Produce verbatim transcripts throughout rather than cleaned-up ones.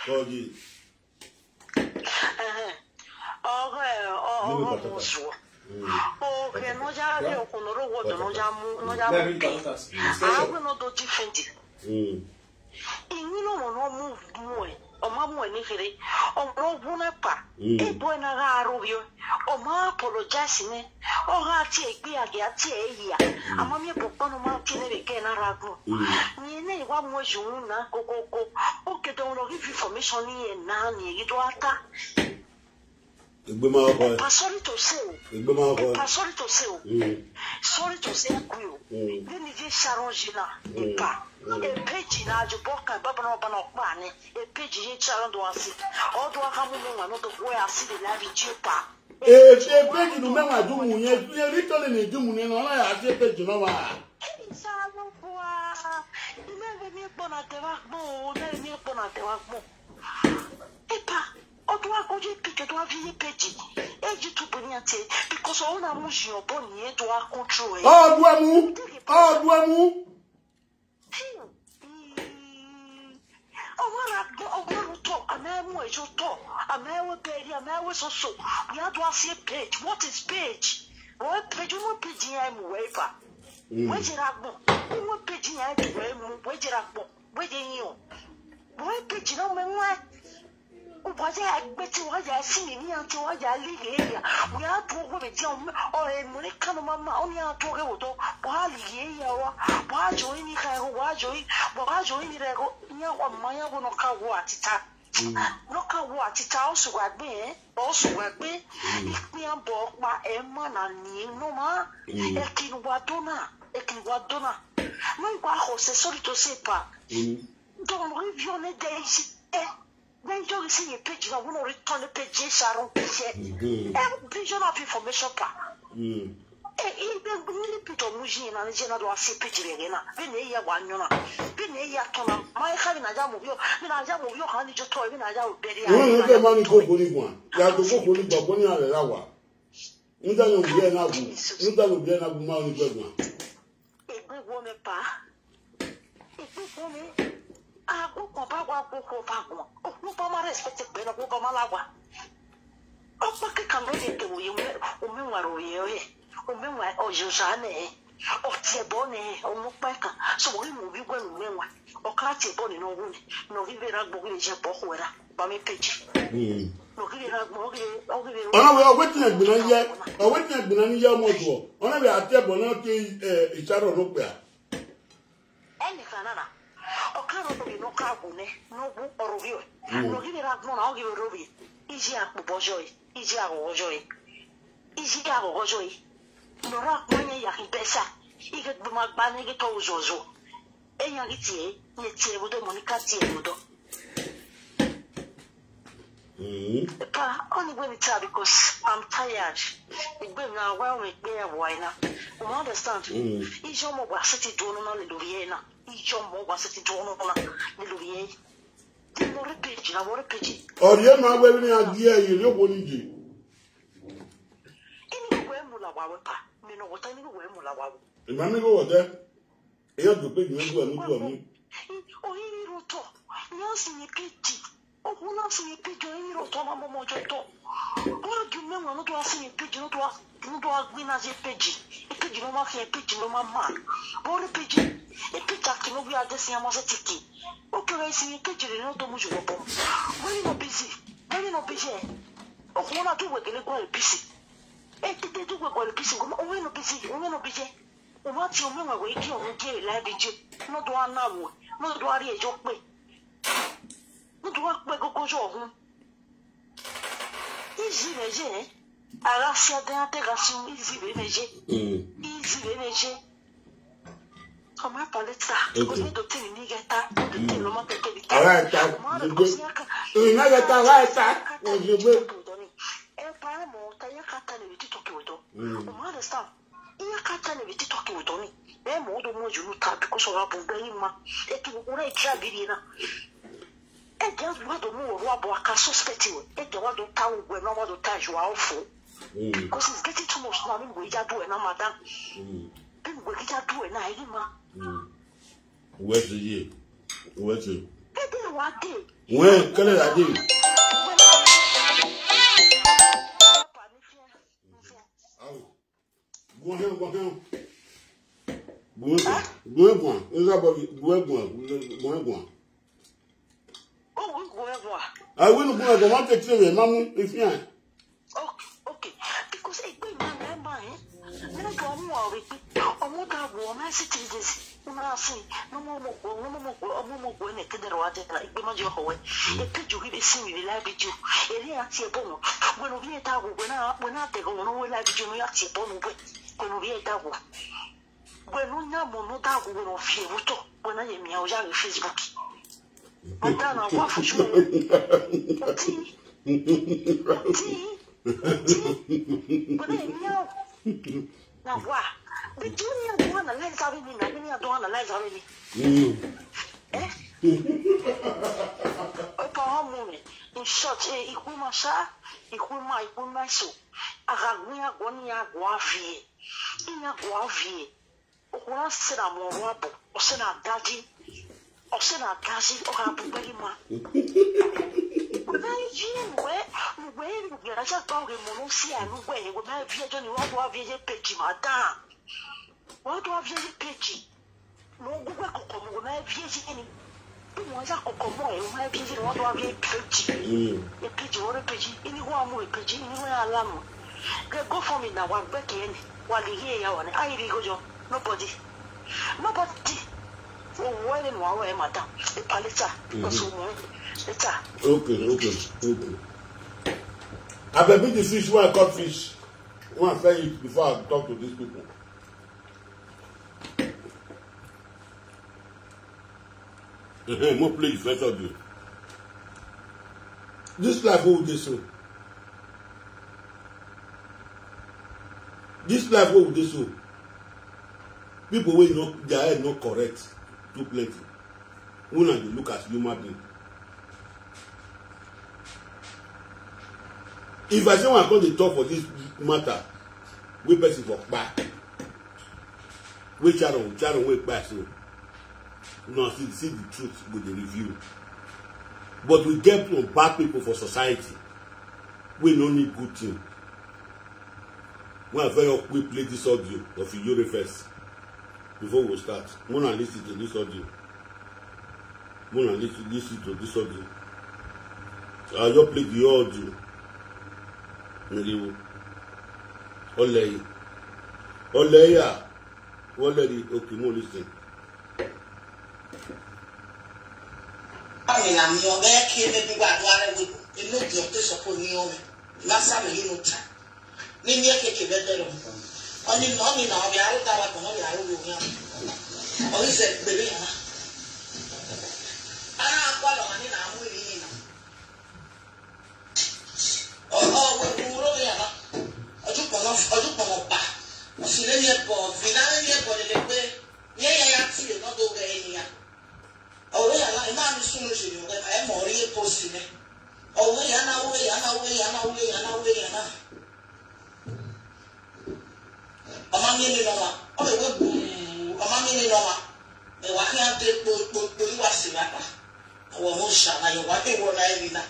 Ọghe, ọ, ọ, ọ mu zuọ. Ọghe ne ọ ya rhie okhuo ne ọ rre owa ọdọ ne ọ ya mu, ne ọ ya mu pee. A wẹ ne ọ do defend. Iwinna ọmọ ne ọ mu muẹn, ọ ma muẹn ni kherhe, ọmọ ne ọ wu na pa, ebu ẹre na gha rhovbiẹ, ọ ma apologize nẹ, ọ gha tie egbe a ghi a tie ẹre hia, a ma miẹn ebe ọkpa ne ọ ma tie nẹ vbe ẹghẹ na rre agbọn. Rẹn ne wa mu ẹre ye uhunmwu na gogogo, okedi ọmwa ne ọ ghi viọ information ni rẹn na ni ghi do gha ta. Egbe ma khọ. Epa, sorry to say o. Egbe ma khọ. Epa, sorry to say o. Sorry to say, I agree o. Vbene iye Sharon ye na, epa. E page na, ju bọ kan, baba na, baba na ọkpa nẹ. E page ye Sharon do a si. Ọ do a kha mu mu wan, no do go a si the live video pa. E, e page nu mẹ wa du mu yẹn, e ri tọlẹ ne du mu nẹ, ọ na ya si e page nọ wa. Sharon bua. Imẹ vbe miẹn kpọ na dẹ vbe agbọn o, imẹ vbe miẹn kpọ na dẹ vbe agbọn. Epa, ọ do a go ye page, ọ do a viọ ye page. E YouTube ni a tie, because ọ na mu yi obọ ni e do a control e. Ọ do a mu, ọ do a mu. Ọmwa ra, ọmwa ra otọ, a ma mu ẹre ye otọ, a ma ru bẹrriẹ, a ma ru soso. We a do a si page. What is page? Wẹ page, wẹ page iran mu wẹ eva. Wẹ ye rre agbọn. Wẹ page iran do wẹ mu, wẹ ye rre agbọn. Wẹ ye yan. Wẹ page na mẹ wẹ. Uwa ya gbe te, uwa ya si ni, ni a te, uwa ya lighe ya. Wẹ a do wẹ vbe dia, ọ, emọ ne ka nọ ma ma, ọ ni a do ghe vbe odọ. Wa lighe ya wa. Wa yo ni kha ẹghọ, wa yo, wa yo ni rẹ ẹghọ. Iran wa ma, iran wẹ ne ọ ka wo atita. Ne ọ ka wo atita, ọ sẹ uwa gbe, ẹ? Ọ sẹ uwa gbe. Ikpian bọ ọkpa, ẹ ma na ni nọ ma. Ẹ kiri wa do na, ẹ kiri wa do na. Ne uwa khọ sẹ, sorry to say, pa. Dọmọ ghi viọ ne dẹ isi ẹ. Vbe yo ghi si ye page na, wẹ ne ọ rhie tọn ne page Sharon kẹ. Ẹ, vision of information pa. E, e, vbe, vbe ni page ọ mu yi na, ni je na do a si page rẹ ghe na. Vbene e ya wa yọn na. Vbene e ya tọn na. Ma e kha vbe na ya mu vbiọ. Vbe na ya mu vbiọ kha ni jo tọ, vbe na ya obẹrriẹ. Wẹ ne ke ma ni koko ni guan. Ya do koko ni guan, ko ni a rẹ ra wa. Nda yo bi ẹ na gu. Nda yo bi ẹ na gu ma ni guẹ guan. Egbe wo mẹ pa. Egbe wo mẹ. Agbokọ ba wa gbokọ ba gbọn. Okpọ ba ma respect egbe na, okpọ ba ma la wa. Ọkpa kẹkan nọ ye ke wo ye, u mẹ wa ro ye ọre. U mẹ wa oyoza nẹ. Ọ tie ẹbọ nẹ, ọ mu ọkpa ẹkan. So, wẹ mu vbe wẹ ne u mẹ wa. Ọ ka tie ẹbọ nẹ ne ọ wu nẹ. Ne ọ ghi vbe rre agbọn, ọ ghi vbe ye ẹbọ khuẹ ra. Ba mẹ page. Ne ọ ghi vbe rre agbọn, ọ ghi vbe, ọ ghi vbe. Ọna wẹ, ọ wẹ tiẹn gbinna ye, ọ wẹ tiẹn gbinna ni ye ọmọ duọ. Ọna wẹ a tie ẹbọ ne ọ tie, eh, Sharon nokpia. Ẹnekhan na na, ọ ka rhie ovbi ne ọ ka wu nẹ, ne ọ wu ọrọre ọe. Ne ọ ghi vbe rre agbọn na, ọ ghi vbe rre ovbi, iye a kpobọ yọ ẹre, iye a ghọghọ yọ ẹre, iye a ghọghọ yọ ẹre. Ne ọ rre agbọn yẹn ya khin bẹsa, ighẹ egbe ma gba nẹ, ighẹ tọ ozuọzuọ. Eyan ghi tie, ye tie vbe odọ, emọ ni ka tie vbe odọ. Epa, ọni wẹ ne I ta because I'm tired. Egbe na wa, ọ mwẹ egbe ya wa na. U ma understand? Iye ọmọ wa sẹtin do nọ na lele ovbi ẹre na. Iye ọmọ wa sẹtin do nọ na lele ovbi ẹre. Vbene ọ rre page na, ọ rre page. Ọ rhie ma wẹ vbene a gie ẹre, rhie okhuo ni ye. Ini wẹ mu la wa wẹ pa. Mẹ ne ọ wọta, ini wẹ mu la wa wẹ. Ima mi gho wọta. Eya do page mwẹ guan, ne u guan mu. Ọ i rhie otọ, ne a si ye page. Okhuo na si ye page, ọ i rhie otọ, na mọmọ ye otọ. Wa gie umẹ wan, ne u do a si ye page, ne u do a, ne u do a gbinna ye page. E page ne ọ ma khian, e page ne ọ ma ma. Vbe ọ rre page, e page a ke ne ọ ghi a de si iran ma sẹtin ke. Ọ kegha si ye page rre, ne ọ do mu ye obọ. Wẹ ne ọ busy, wẹ ne ọ busy. Okhuo na do wẹ gele gualọ busy. E tete do wẹ gualọ busy, wẹ ne ọ busy, wẹ ne ọ busy. U ma tie umẹ wan wẹ i gie ọmọ gie live video, ne ọ do a na ruẹ, ne ọ do a rhie ẹyọ kpe, ne ọ do a kpe gogo yọ ọhun. Izi vbe ye, a gha si ẹdẹ, a te gha si izi vbe ye. Izi vbe ye. Ọ ma palẹ ta, ọ ma do te ni ghẹ ta, ọ ma do te ni ghẹ ta. Ọ ma rẹ kọ si aka. Ina ghẹ ta, ọ gha ta. Ọ ye gbe. Ẹ pa ẹ mọ, ta ya ka ta ne vbe TikTok vbe odọ. U ma understand? Iran ka ta nẹ vbe TikTok vbe odọ ni. Ẹ mọ, u do mu yu ta because ọ gha bu gbe yi ma. Eke ne u na try vbe rhie na. Eke wa do mu wẹ rua bọ, a ka suspect wẹ. Eke wa do ta uwẹ na, wa do ta you are awful. Because it's getting too much now. Vbene wẹ ya du ẹre na, madam. Vbene wẹ ya du ẹre na, ẹ yi ma. Uwẹ te ye. Uwẹ te. Eke Wa dee. Wẹ, kẹlẹ la dee. Guan hẹn, guan hẹn. Guan guan, guan guan, guan guan, guan guan. O wi guan guan. A wẹ ne guan guan, wa ke tie mwẹ, ma mu ifian. Okay, okay. Because egbe ima na ima, eh? Nene do mu wa vbe egbe. Ọmọ da wo, ọmọ esi three days. Una si, no mo mo go, no mo mo go, ọmọ mo go ne kede ro ade na, egbe ma je ho we. E page ghi vbe si mi vbe live video. Eri a tie ebo no. Wẹ no vbe da wo, wẹ na, wẹ na de go no we live video no ya tie ebo no we. Wẹ no vbe da wo. Wẹ ne u yan mu ne u da gu wẹ ne ọ viẹ vbe otọ, wẹ na ye miẹn ọ ya ghe Facebook. Ọ da na wa fo ju. Oti, oti, oti. Wẹ na ye miẹn ọ. Na wa. Vbe ju ni a do analyze avbe ni, na vbe ni a do analyze avbe ni. Mm. Eh? Ọkpa ọmọ mwẹ. In short, eh, ikhu ima sha, ikhu ima, ikhu ima eso. A gha gu iran guọ ne iran gua viẹ. Iran gua viẹ. Okhuo na sẹ na mu ọrhuabọ, ọ sẹ na daji, ọ sẹ na daji, ọ gha bu gbẹre ima. Wẹ ma ye ne uwẹ, ne uwẹ rhie ugbia na ya gba ọghe emọ ne ọ si a ne uwẹ, wẹ ma viẹ ẹjọ ni, wa do a viẹ ye peji, madam. Wa do a viẹ ye peji. Ne ọ gu uwẹ koko mu, wẹ ma viẹ ye ni. Te uwẹ ya koko mu ẹre, wẹ ma viẹ ye ni, wa do a viẹ ye peji. Mm. Ye peji, wẹ rre peji, ini wa mu ye peji, ini wa ya la mu. Ghe GoFundMe na wa gbe ke ẹre, wa le ghe ya wa nẹ, a i rhie igho yọ, nobody. Nobody. Owẹ ne wa wẹ, madam, e pa later, because o mu later. Okay, okay, okay. Abeg, bring the fish, one cut fish. One, say it before I talk to these people. Ehen, mo play the first audio. This life wey we dey so. This life wey we dey so. People wey no, their head no correct too plenty. Una dey look as human being. If I say una come dey talk for this matter, wey person for kpa, wey Sharon, Sharon wey kpa so, una see, see the truth go dey reveal. But we get some bad people for society wey no need good thing. Wẹ a fẹ yọ kpe play this audio of Iyore first before we start. Una listen to this audio. Una listen, listen to this audio. I just play the audio. Nigga, ọlẹ yi. Ọlẹ yi a. Ọlẹ yi. Okay, mo listen. Ami na miẹn ọghẹ ke ne bi wa do arẹ wẹ, eno bi ọ te sọkọ ni ọmẹ. Lasa me yi no ta. Ni miẹn keke vbe ẹdẹrọ. Ọni nọ, ọni na, ọ vbe aro da wa tọn, ọ vbe aro vbe owian. Ọ ghi zẹ gbe vbe iran na. A na gua lọ ọmwa ni na mu emwi ni na. Ọ, ọ, wẹ gu ro vbe iran na. Ọjukpọnọ, ọjukpọnọ ba. Ọ si ne emwi ẹbọ, vbe na emwi ẹbọ lele egbe. Iran ya ya tie ne ọ do ghẹ emwi iran. Ọ wẹ ya na, ima ni sunu ye vbe ẹ ma ọ rhie post nẹ. Ọ wẹ ya na, wẹ ya na, wẹ ya na, wẹ ya na, wẹ ya na. Ọ ma miẹn emwi ne ọmwa, ọ vbe wẹ gbuuu, ọ ma miẹn emwi ne ọmwa. Ẹ wa khian de kpo, kpo, kpo, I wa sẹ evba kpa. Ọ wẹ ọmọ Osa na, yọ wa kẹ wọ na emwi na.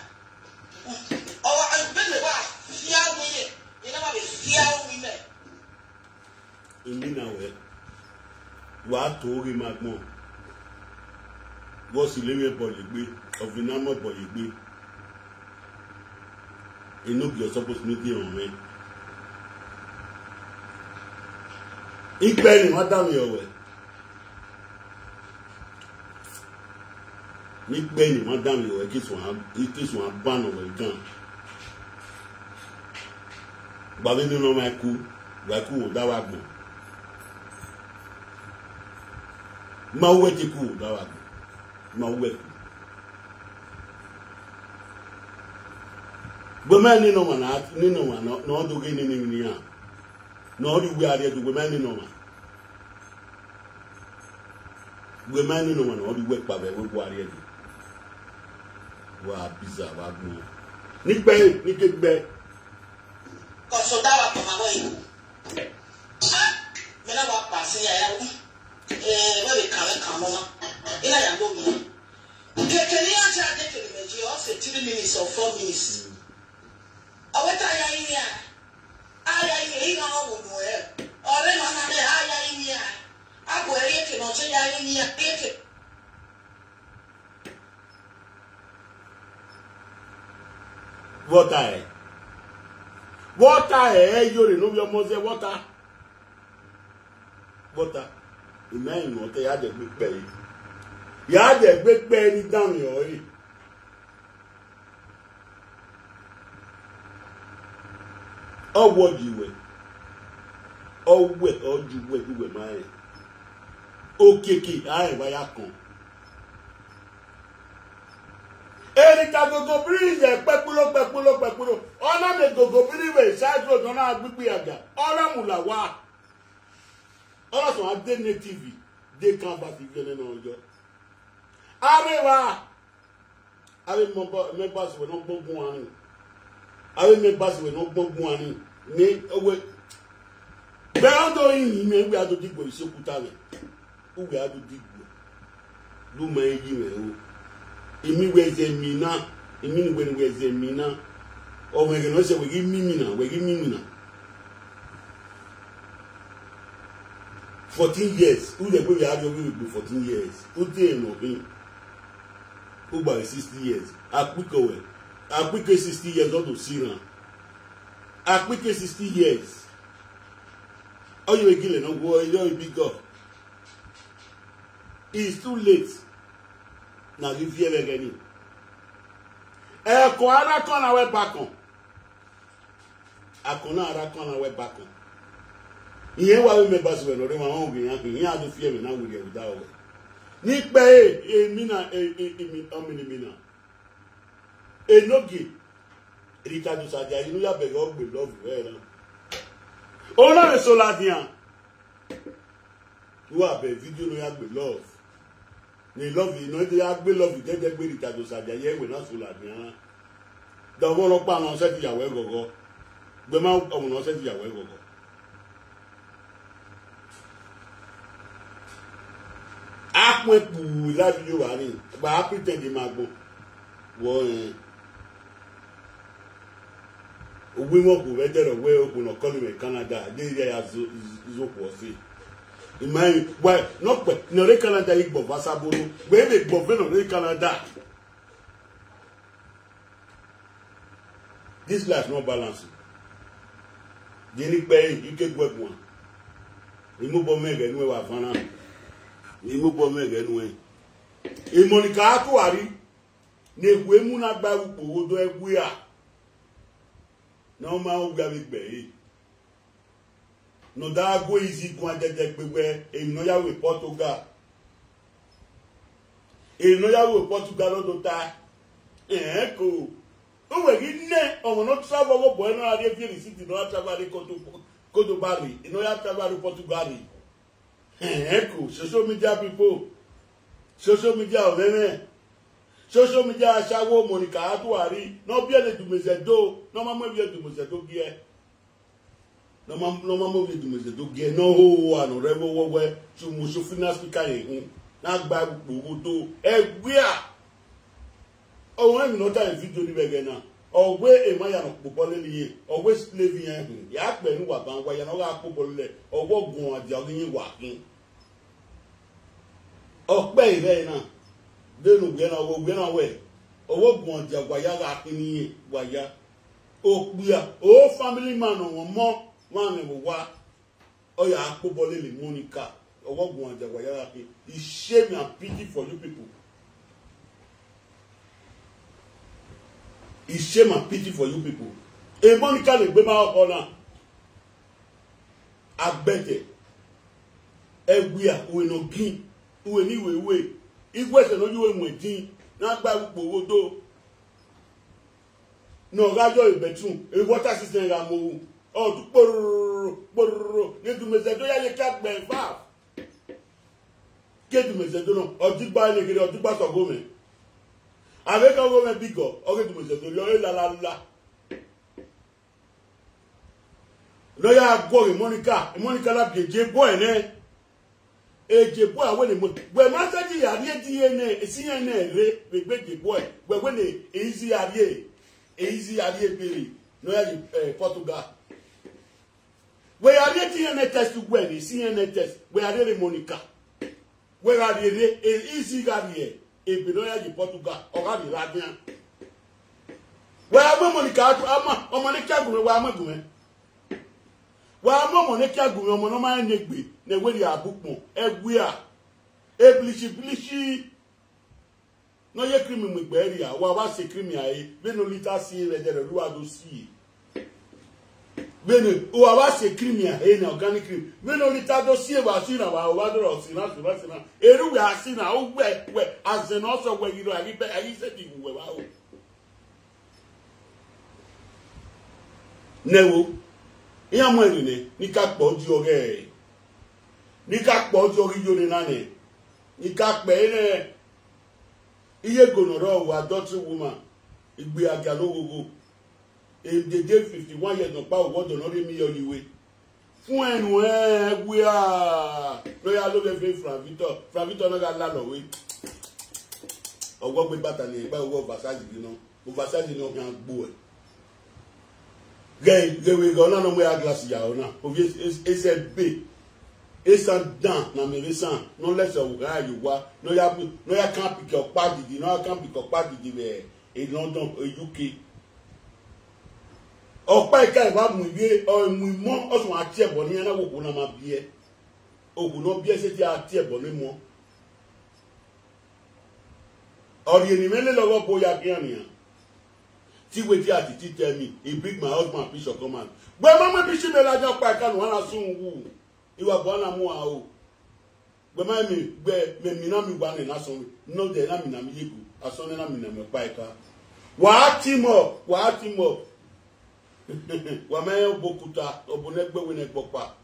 Ọ wa, ebe ne wa fia wẹ ye, I na wa vbe fia wẹ imẹ. Emwi na wẹ, wa to ghe ima agbọn. Vbe ọ si le emwi ẹbọ ye egbe, ọ vbe na mu ẹbọ ye egbe. Enogie ọ suppose ne u die mwẹ. Ikpẹ ne ima danmwehọ ruẹ. Ne ikpẹ ne ima danmwehọ ruẹ, ke suẹn, ke suẹn ban nọ ruẹ gan. Gba vbene ne ọ ma ku, wa ku vbe odaro agbọn. Ma uwẹ te ku vbe odaro agbọn. Ma uwẹ ku. Wẹ ma nene ọmwa na, nene ọmwa ne ọ do ghe nene emwi ne iran, ne ọ rhie uwu arriẹdẹ, wẹ ma nene ọmwa. Wẹ ma nene ọmwa ne ọ rhie uwu ẹkpa vbe ẹvbo uwu arriẹdẹ. Wa biza vbe agbọn. Ne ikpẹ, ne ikegbe. Kọsọda wa kpama wẹ yi. Mẹ na wa kpa sin ya ya ru. Eh, wẹ vbe kan mwẹ kan mọ ma. I na ya lo mi. Keke ne iran ta dekele mẹ ye, ọ sẹ three minutes or four minutes. Ọ wẹ te a ya rinmwian, a ya rinmwian, ighan ọvbokhan nuẹn, ọ rre emwa na mwẹ, a ya rinmwian, a bu ẹre rrie eke ne ọ te ya rinmwian, rrie eke. Vbe ọ ta hẹ? Vbe ọ ta hẹ, ẹ i ye ọre ne ovbi ọmọ zẹ, vbe ọ ta? Vbe ọ ta? I ma rẹn ne ọ ta, ya dẹ egbe kpẹre. Ya dẹ egbe kpẹre ne I danmwehọ ẹre. Ọ wẹ ọ yi wẹ, ọ wẹ ọ yi wẹ, yi wẹ ma rẹn. Okiekie a rẹn vbe a ya kọn. Erika Gogobiri yẹ kpẹkpuro, kpẹkpuro, kpẹkpuro. Ọ na miẹn Gogobiri vbe Side Road, ọ na gbe ikpia dia, ọ na mu la owa. Ọ na sẹ ọmwa de native, de canvas ivie nene ọ yọ. Avbe evba, avbe members wẹ ne ọ gbọn guan ni, avbe members wẹ ne ọ gbọn guan ni, ne ọ wẹ, vbe ọ do rinmwian, wẹ a do digbo isi okuta mwẹ. Uwẹ a do digbo, do ma yi mwẹ ro. I miẹn wẹ zẹ emwi na, I miẹn wẹ ne wẹ zẹ emwi na. Ọ mwẹ ẹghẹ ne ọ sẹ wẹ ghi miẹn imina, wẹ ghi miẹn imina. Fourteen years, u dẹ gbe vbe a rrie ọghe vbe egbe fourteen years, u te nọ khin. U gba vbe sixty years, akpikẹ wẹ, akpikẹ sixty years ọ do si iran. Akpikẹ sixty years. Ọ yevbe gele ne ọ guọ, ọ yọ big up. It's too late. Na ghi viẹ vbe ẹghẹ ni. Ẹko a na kọn na wẹ bakọn. Akọn na a ra kọn na wẹ bakọn. Irẹn wa vbe members wẹ ne ọ rre emwa, ọ ghi iran khin, iran do fi ẹmwẹ na werriẹ vbe odaro wẹ. Ne ikpẹre, emwi na, e, e, emwi, ọmini emwi na. Enogie, Rita Dosadia, inu ya bẹghe ọ gbe love vbe ẹre na. Ọ na vbe so ladian. Wa bẹ video ne ọ ya gbe love. Ne love nọ, ọ ya gbe love dẹdẹ gbe Rita Dosadia, ye wẹ na so ladian. Da ọmwa ọkpa nọ sẹtin ya wẹ ghọghọ. Gbẹma ọmwa nọ sẹtin ya wẹ ghọghọ. A khuẹn kpuu la video vbe ni, gba a pretend ma gbọn. Wọ rẹn. Uwu imẹ okhuo vbe ẹdẹrẹ wẹ okhuo ne ọ kọlọ mwẹ Canada, de ya ya zo, zo okhuo ọse. I ma rẹn, wa, ne ọ kpẹ, ne ọ rre Canada, i gbọva saboro, wẹ vbe gbọve ne ọ rre Canada. This life no balance. Ye ne ikpẹre, I ke guẹ guan. I mu obọ mwẹ ghẹ nuẹn vbe avan na. I mu obọ mwẹ ghẹ nuẹn. Emọ ni ka a tuari, ne ekhue mu na gba ẹvbo ukpogho do ẹguia. Ne ọ ma wia vbe gbe ẹre. Ne ọ da gu izi guan dẹdẹ gbe wẹ emwi ne ọ ya ru Portugal. Emwi ne ọ ya ru Portugal ọ do ta. Ẹn ko. Uwẹ ghi nẹ ọmwa ne ọ travel ọghe obọ ẹre ne ọ ra rrie viẹ receipt ne ọ ra travel rrie Cordo-, Cordoba rre, ne ọ ya travel rrie Portugal rre. Ẹn ko, social media people. Social media ọmwẹmwẹ. Social media ashawo Monica Atuari, ne ọ biẹ ne Dumezẹdo, ne ọ ma mu evbiẹ Dumezẹdo giẹ. Ne ọ ma, ne ọ ma mu ovbi Dumezẹdo giẹ, ne ọ ho owa ne ọ rre ẹvbo wẹwẹ, te umu oso fina speaker ye hin, ne a gba ẹvbo ukpogho do, ẹguia. Ọ wẹ emwi ne ọ ta vbe video ni vbe ẹghẹ na, ọ wẹ emwa ya ne ọ kpobọ lele irẹn, ọ wẹ slave irẹn hin, ya kpẹ ne uwa ban wa ya ne ọ gha kpobọ lele, ọ wẹ ọguọmwadia ọghe irẹn wa khin. Ọ kpẹre vbe ẹre na, de ne uwẹ na, ọ wẹ uwẹ na wẹ, ọ wẹ ọguọmwadia wa ya gha khin ne irẹn wa ya. Okpia, o family man ne ọ mwẹ ọmọ, mwa mwẹ vbe owa, ọ ya kpobọ lele Monica, ọ wẹ ọguọmwadia wa ya gha khin. It's shame and pity for you people. It's shame and pity for you people. E Monica ne egbe ma ọkhọ na. Agbẹdẹ, ẹwia, uwẹ ne ọ gin, uwẹ ne iwe we, iwẹsẹ ne ọ ye uwẹ mu ẹdin, ne a gba ẹvbo ukpogho do. Ne ọ gha yọ e bedroom, e water system gha mu ru, ọ du kpororo, kpororo, ne Dumezẹdo ya ye ka gbe valve. Ke Dumezẹdo nọ, ọ digba ne kherhe, ọ digba sẹ ọghe mwẹ. Avbe ka ọghe mwẹ bigọ, ọ ghe Dumezẹdo rhie ọre lalala. Ne ọ ya guọghọ Monica, Monica na biẹ je guẹ nẹ. Eje bọe a wẹ ne mu, wẹ ma sẹtin ya rhie D N A, esi iran ne rre vbe egbe eje bọe, wẹ wẹ ne Easy ya rhie, Easy ya rhie ebere ne ọ ya ye, eh, Portugal. Wẹ ya rhie D N A test wẹ ne esi iran ne test, wẹ ya rhie rre Monica. Wẹ gha rhie rre, e, Easy gha rhie ebe ne ọ ya ye Portugal, ọ gha rhie ladian. Wẹ a mu Monica, a ma, ọmọ ne kia gu mwẹ, wẹ a mu gu mwẹ. Wẹ a mu ọmọ ne kia gu mwẹ, ọmọ ne ọ ma rẹn ne egbe, ne wẹ rhie a bu ukpọn, ẹwia, eblishi blishi. Ne ọ ye cream mu egbe rria, wa wa se cream a re, vbene Olita si vbe ẹdẹrẹ, Olua do si. Vbene uwa wa se cream a re, na organic cream, vbene Olita do si, wa si na, wa wa do rọ si na, si na, si na. Ere uwẹ a si na, uwẹ, wẹ, azẹn ne ọ sẹ wẹ ghi rọ, a ghi bẹ, a ghi sẹtin gu wẹ vbe aro. Nẹ wo, iran mu ẹre nẹ, ne I ka kpọ di ọghẹ, ne I ka kpọ di ọghe iyore na nẹ, ne I ka kpẹ nẹ, iye ego ne ọ rrọọ, adultery woman, igbe agian oghogho, dede fifty one years nọkpa, owọdọ ne ọ rhie emiẹn ọyọ iwe. Fuẹn nuẹn wia, ne ọ ya lo vbe Frank Victor, Frank Victor na gha lalọ we. Ọwọ gbe bata ni gba, ọwọ Ovasaji ghi nọ, Ovasaji nọ khian gbo ẹ. Ghẹ, ghẹ vbe ghe ọna ne ọ mu ya glass ya ọna, ovbi e, e, esẹ be, esan dan na miẹn vbe esan, ne ọ lẹsẹ ọvbokhan ya ye owa, ne ọ ya bu, ne ọ ya kan pikẹ ọkpa didi, ne ọ ya kan pikẹ ọkpa didi vbe e London, e U K. Ọkpa ika eva mu ivie, ọ mu imọ, ọ sẹ a tie ẹbọ ne iran na, wẹ okhuo na ma biẹ. Okhuo ne ọ biẹ sẹtin a tie ẹbọ ne emọ. Ọ rhie ne imẹ lele ọghe ọbo ya khian nian. Till wetin Atiti tell me, he bring my husband picture come out. Wẹ ma mu picture mẹ ladian, ọkpa ika ne uwa na sun wu. I wa bu ana mu aro. Wẹ ma mi, wẹ mẹ mina mi wa nẹ ne asọn nọ dẹ na mina mi yegu, asọn nẹ na mina mi ọkpa ika. Wa team up, wa team up. Wa ma rẹn obo okuta, obo ne ẹgbẹ wẹ ne ẹgbẹ ọkpa.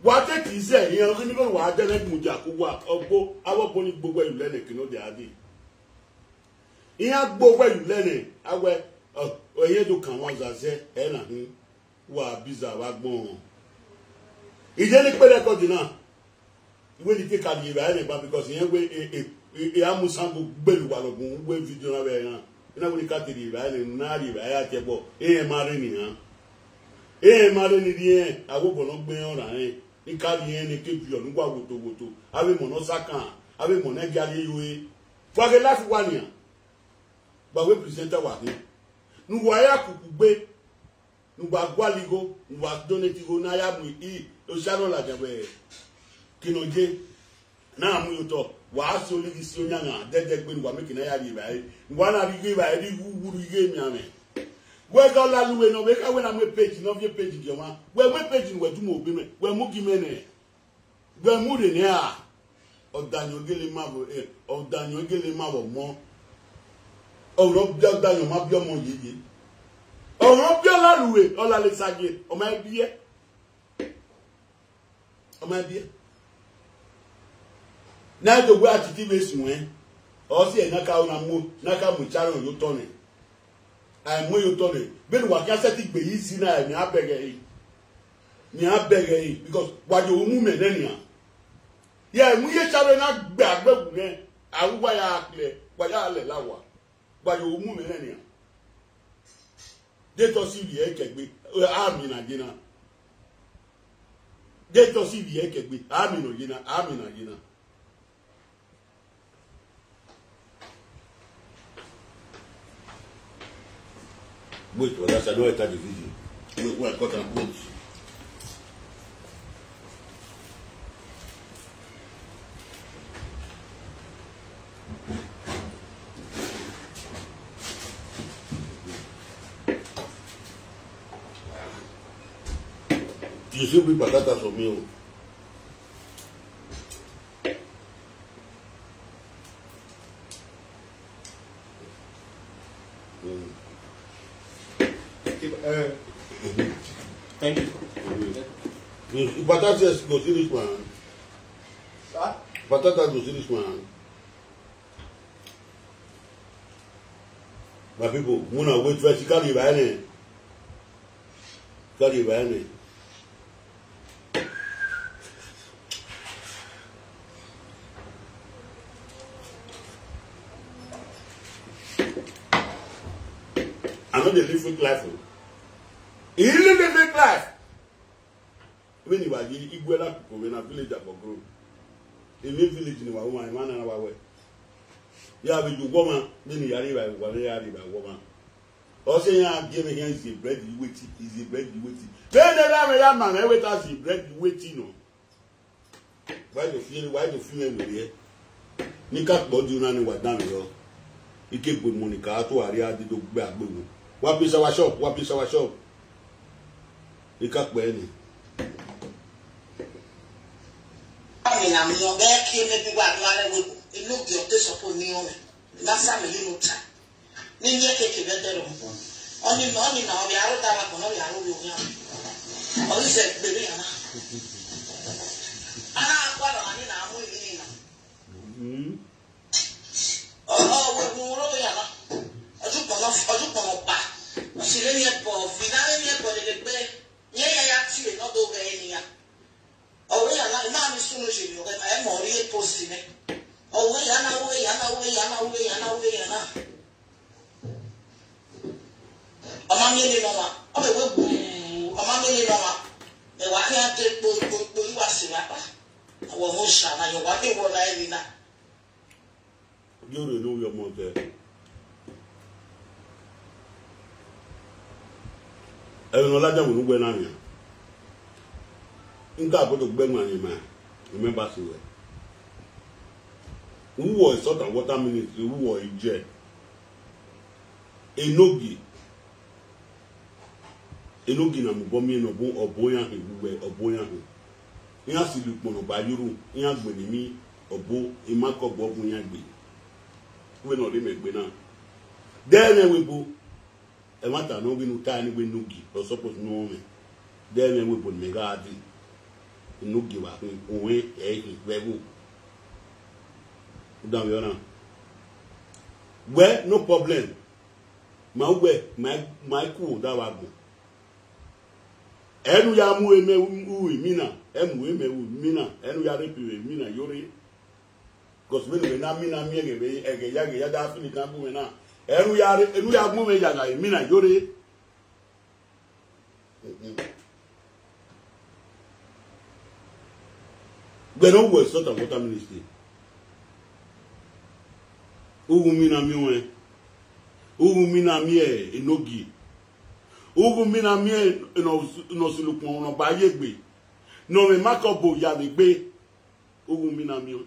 Wa te ki zẹ iran ghi ni gho wa dẹ ne mudia ku wa, ọgbo, avbe ọgbo ni gbe owẹ ye ulẹ nẹ, kene ọ dia dee. Iran gbe owẹ ye ulẹ nẹ, a wẹ, ọ, ọ, ẹyẹn do kan wan zazẹ, ẹ na hin, wa biza vbe agbọn. Iye ni kpe record na, I wẹ ne I te ka rhie evbare nẹ gba, because irẹn wẹ e, e, e, e a mu isango gbele uwa lọgbọn, wẹ video na vbe ẹre na. I na wẹ ne I ka te rhie evbare nẹ, ne a rhie evbare ya tie ẹbọ, ehẹn ma rre ne iran. Ehẹn ma rre ne I rhie rẹn, avbe obọ ne ọ gbe rẹn ọna rẹn, ne I ka rhie rẹn ne I ke viọ ne uwa wotowoto, avbe emọ ne ọ sa kan, avbe emọ ne ẹ gia rhie yo re. Wa ghe life uwa nian, wa wẹ presenter wa khin, ne uwa ya kuku gbe, ne uwa gualọ igho, ne uwa donate igho ne a ya mu i, osa nọ ladian vbe Kinoje, na mu ye otọ, wa si olighi si oyanyan dẹdẹ gbe ne uwa make ne a ya rhie evbare, ne uwa na rhie igho evbare, rhie igho uwurhu igho emianmwẹ. Wẹ gha la lu wẹ ne ọ vbe kha wẹ na mu page, ne ọ viọ page gie ọmwa, wẹ mu page ne uwẹ du mu ogbe mẹ, wẹ mu gie mẹ nẹ. Wẹ mu rre nẹ ra? Ọdayọn gele ma vbe, eh, ọdayọn gele ma vbe ọmọ. Ọmwa ne ọ biẹ ọdayọn ma biẹ ọmọ yeye. Ọmwa ne ọ biẹ ọlalue, ọlalesa ye, ọ ma biẹ. Ọ ma biẹ. Na do wẹ Atiti vbe suẹn, ọ si ẹre ne a ka na mu, ne a ka mu Sharon ye otọ nẹ. A i mu ye otọ nẹ, vbene uwa khian sẹtin gbe yi zi na, mẹ a bẹghe ẹre. Mẹ a bẹghe ẹre, because wa ye ohu mu mẹ nẹ nian. Ya mu iye Sharon na gbe agbẹwu nẹ, a ru uwa ya kplẹ, wa ya lẹ la owa. Wa ye ohu mu mẹ nẹ nian. De tọ si ivbi ẹre kẹgbe, a miẹn na ye na. De tọ si ivbi ẹre kẹgbe, a miẹn nọ ye na, a miẹn na ye na. Wait, well, that's, I don't enter the video. Wait, wait, cut and put. You should be patata for me. Oh. Mm. If, uh, thank you. Mm. If patata go see this man. Sir? Patata go see this man. My people, una wait first. Carry by any. Carry by any. I no dey live fake life o. I live a fake life. Vbene I wa ye Iguela koko vbe na village Abọgoro. Eni village ni wa ru emwa, emwa na na wa wẹ. Ya vbe ye uwu ọmwa, vbene I ya rre evbare, wa vbe ya rre evbare uwu ọmwa. Ọ sẹ iran gie mwẹ khian is a bread you wait, is a bread you wait. Vbene erha mwẹ ya ma mwẹ wẹ ta is a bread you wait nọ. Wa do fi, wa do fi mwẹ werriẹ. Ne I ka kpọ di una ni wa danmwehọ. I ke gbe emọ ni ka tu a rhie a dee do gbe agbe unu. Wa peace our shop, wa peace our shop. I ka kpẹ ni. Amina mi ọgẹ kie mẹ bi wa do arẹ we enogie ọte sọpo ni ọmẹ. Lasa mi yi no ta. Ne eni ẹkẹkẹ vbe ẹdẹrọ. Ọni nọ, ọni nọ, ọ vbe aro da wa gbọn, ọ vbe aro vbe owian. Ọ ghi zẹ gbe vbe iran na. A na gualọ ọmwa ni na mu emwi ni na. Ọ, ọ, wẹ gun ro vbe iran na. Ọdukpọn nọ, ọdukpọn nọ kpa. Ọ si rre eni ẹbọ, vi na rre eni ẹbọ lele gbe. Yẹn ya ya tie ne ọ do ghẹ eni ya. Ọ wẹ ya na, ima mi sunu ye mi, ọ ghẹ ma, ẹ mọ ọ rhie post nẹ. Ọ wẹ ya na, wẹ ya na, wẹ ya na, wẹ ya na, wẹ ya na. Ọ ma miẹn nene ọmwa, ọ vbe wẹ gbu, ọ ma miẹn nene ọmwa. Mẹ wa khian de kpo, kpo, kpo, I wa sẹ evba kpa. Awọ mẹ osa na, yọ wa de wọ na ẹre na. Yo rre ne ovbi ọmọ zẹ. Ẹmwẹ ne ọ ladian wẹ ne uwẹ na wian. N ka bodo gbe ẹmwẹ ma, imẹ ba sẹ ruẹ. Uwẹ Salt and Water Ministry, uwẹ Ije. Enogie. Enogie na mobọ miẹn ne ọ bu, ọ bu iran hin, uwẹ, ọ bu iran hin. Iran silo ukpọn ne ọ gba ye uru, iran gbe ne emwi ọbo, ima kọbọ gun iran gbe. Vbene ọ rre mẹ gbe na. Dẹ mwẹ wẹ ebo, ẹmwata ne ọ ghi ne u ta ni wẹ Enogie, ọ suppose ne ọ mwẹ. Dẹ mwẹ wẹ ebo ne mẹ gha dee. Enogie wa khin, oẹn ẹ i khin vbe ẹvbo. U danmwehọ na? Wẹ, no problem. Ma uwẹ, ma, ma i ku oda vbe agbọn. Ẹ ne u ya mu emẹ ru imina, ẹ mu emẹ ru imina, ẹ ne u ya rre pi vbe imina yo rre. Because vbene uwẹ na mina miẹn ẹghẹ vbe ẹghẹ ya, ẹghẹ ya da finitan bu mwẹ na. Ẹ ne u ya rre, ẹ ne u ya mu mwẹ ya gha imina yo rre. Gbẹnnẹ uwẹ Salt and Water Ministry. Ughun mina miẹn ọnrẹn. Ughun mina miẹn Enogie. Ughun mina miẹn ne ọ, ne ọ silo ukpọn ne ọ gba ye egbe. Ne ọ mwẹ ima kọbọ ya vbe egbe. Ughun mina miẹn ọnrẹn.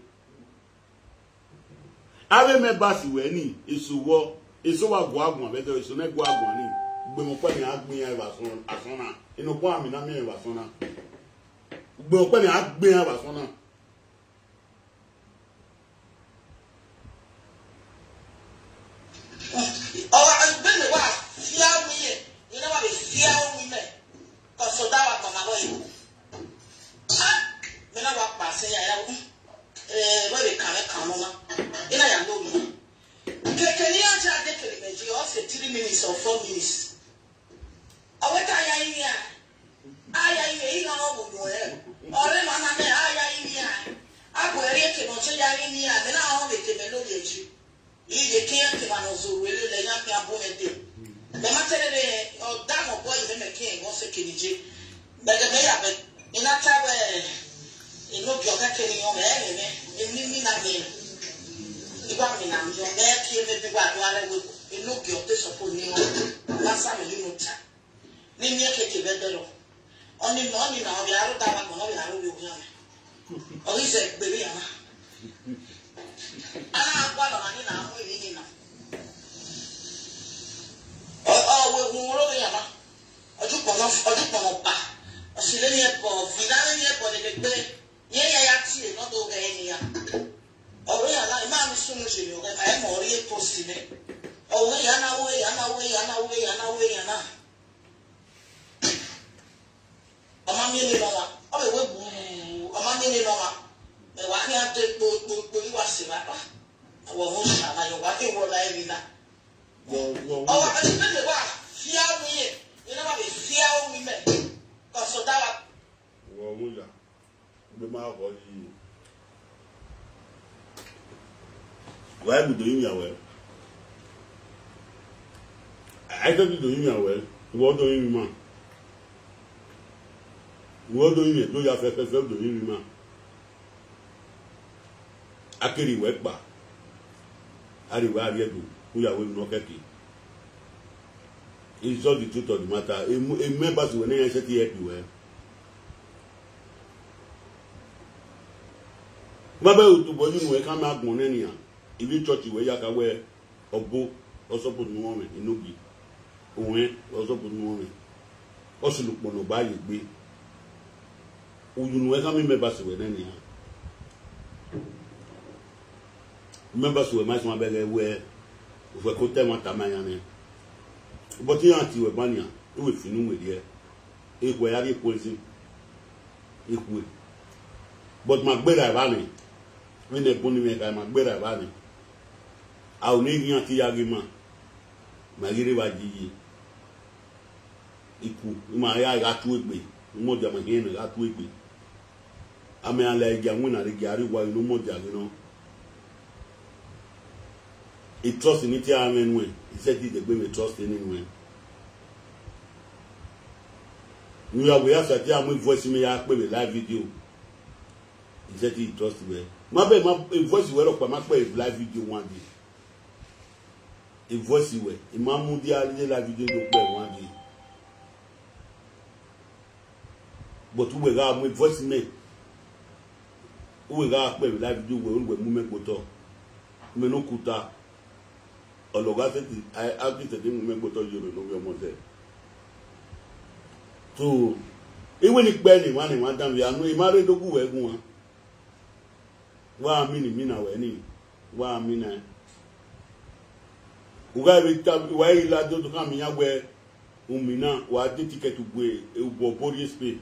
Avbe mẹ ba si wẹ ni, eso vbọ, eso wa gua guan vbe ẹdẹ, eso ne gua guan ni, ugbẹn ọkpa ni a gbe iran vbe asọn, asọn na, ene ọkpa mina miẹn vbe asọn na. Ugbẹn ọkpa ni a gbe iran vbe asọn na. Ọ wa, vbene wa fia uwu iye, I na wa vbe fia uwu imẹ, cause ọ da wa gbọmọ abọ yi. Ah, mẹ na wa kpa sẹ ya, ya, eh, wẹ vbe kan mwẹ kan nọ na. I na ya lo mi. Keke ne iran ya dekele mẹ yi, ọ sẹ three minutes or four minutes. Ọ wẹ te a ya rinmwian, a ya rinmwian, I gha rẹn ọvbokhan ẹre. Ọ rre emwa na mẹ, a ya rinmwian. A bu ẹre rhie eke ne ọ te ya rinmwian, mẹ na rẹn ọvbe te mẹ lorriẹ yi. I ye ke iran ke emwa ne ọ zẹ orhu lele, iran khian bu mwẹ dee. Mẹ ma te rre vbe ọ da mwẹ obọ yi, mẹ mẹ ke irẹn ghe ọse eke ne I ye. Bẹghe mẹ ya bẹghe, I na ta wẹ, Enogie ọ kẹke ne I rẹn ọmwa, ẹ rẹn mwẹ, emwi mina miẹn. I wa mina miẹn, mẹ ke mẹ bi wa do arẹ wẹ, Enogie ọ te suppose ne I rẹn ọmwa. Lasa mi yi no ta. Ne I miẹn keke vbe ẹdẹrọ. Ọni nọ, ọni na, ọ vbe aro da wa gbọn, ọ vbe aro vbe owian mwẹ. Ọ ghi zẹ gbe vbe iran na. A na gualọ ọmwa ni na mu emwi ni na. Ọ, ọ wẹ wu ro vbe iran na. Ọdukpọn nọ, ọdukpọn nọ kpa. Ọ si rre eni ẹbọ, vi na rre eni ẹbọ lele gbe. Yẹn ya ya tie ne ọ do ghẹ eni ya. Ọ wẹ ya na, ima ni sunu ye mi, ọ ghẹ ma, ẹ mọ ọ rhie post nẹ. Ọ wẹ ya na, wẹ ya na, wẹ ya na, wẹ ya na, wẹ ya na. Ọ ma miẹn nene ọmwa, ọ vbe wẹ gbu, ọ ma miẹn nene ọmwa. Mẹ wa khian de kpo, kpo, kpo, I wa sẹ evba kpa. Awọ mẹ osa na, yọ wa de wọ la emwi na. Wọ, wọ, wọ. Ọ wa, ẹ, ẹ, ẹ, wa fia uwu iye, I na wa vbe fia uwu imẹ. Cause ọ da wa. Wọ, wọ ya. Gbe ma họ yi. Wa gudo yi yan wẹ. A, A i sẹtin do rinmwian ruẹ, wẹ ọ do rinmwian ima. Wẹ ọ do rinmwian, do ya fẹfẹfẹ, ọ do rinmwian ima. A keghi wẹ kpa, a rhie wẹ a rhie Ẹdo, u ya wẹ emwi ne ọ kẹke. It's just the truth of the matter. Emu, emu ẹbasi wẹ ne iran sẹtin help wẹ. Ma bẹghe otobọ yi unu ẹn khama agbọn nẹ nian, ivbi church wẹ ya kha wẹ, ọbo ọ suppose ne u rọnmwẹ enogie, uwẹn ọ suppose ne u rọnmwẹ, ọ silo ukpọn ne ọ ba ye egbe. Uyi unu ẹn khama emu ẹbasi wẹ nẹ nian. Emu ẹbasi wẹ ma suẹn bẹghe wẹ, ufuẹ ke otọ ẹmwata ma iran nẹ. But iran tie wẹ ban nian, u wẹ fi unu werriẹ, ekhue ya rrie poison, ekhue. But ma gberra evba nẹ, vbene ẹbun ni mwẹ kha, ma gberra evba nẹ. Aro ne I ghian te I ya ghe ima, ma ghi rre evba yi yi. Iku, ima ya gha tu egbe, u mọdia ma hiẹn mẹ gha tu egbe. A ma la ẹre gia winna rre gia rrie owa, I ne u mọdia ghe nọ. I trust ne I te a mwẹ nuẹn, I sẹtin degbe mwẹ trust ne nuẹn. Ne u ya wẹ ya sẹtin a mu voice mẹ ya kpe vbe live video. I sẹtin I trust wẹ. Ma bẹghe ma, voice wẹ rhọkpa ma kpe vbe live video one day. Voice wẹ, I ma mudia rhie live video do kpe one day. But uwẹ gha mu voice mẹ, uwẹ gha kpe vbe live video wẹ, uwẹ mu mẹ gbe otọ. Mẹ ne okuta, ọlọgha sẹtin, a, a ghi sẹtin mu mẹ gbe otọ ye mẹ ne ovbi ọmọ zẹ. So, I wẹ ne I kpẹ ne emwa ne emwa danmwehọ, I ma rre do gu wẹ guan. Wa mina imina wẹ ni, wa mina. U gha vbe ta, wa i la do do khama iran wẹ, u mina, wa de ticket gue, u gu ọbo rrie Spain.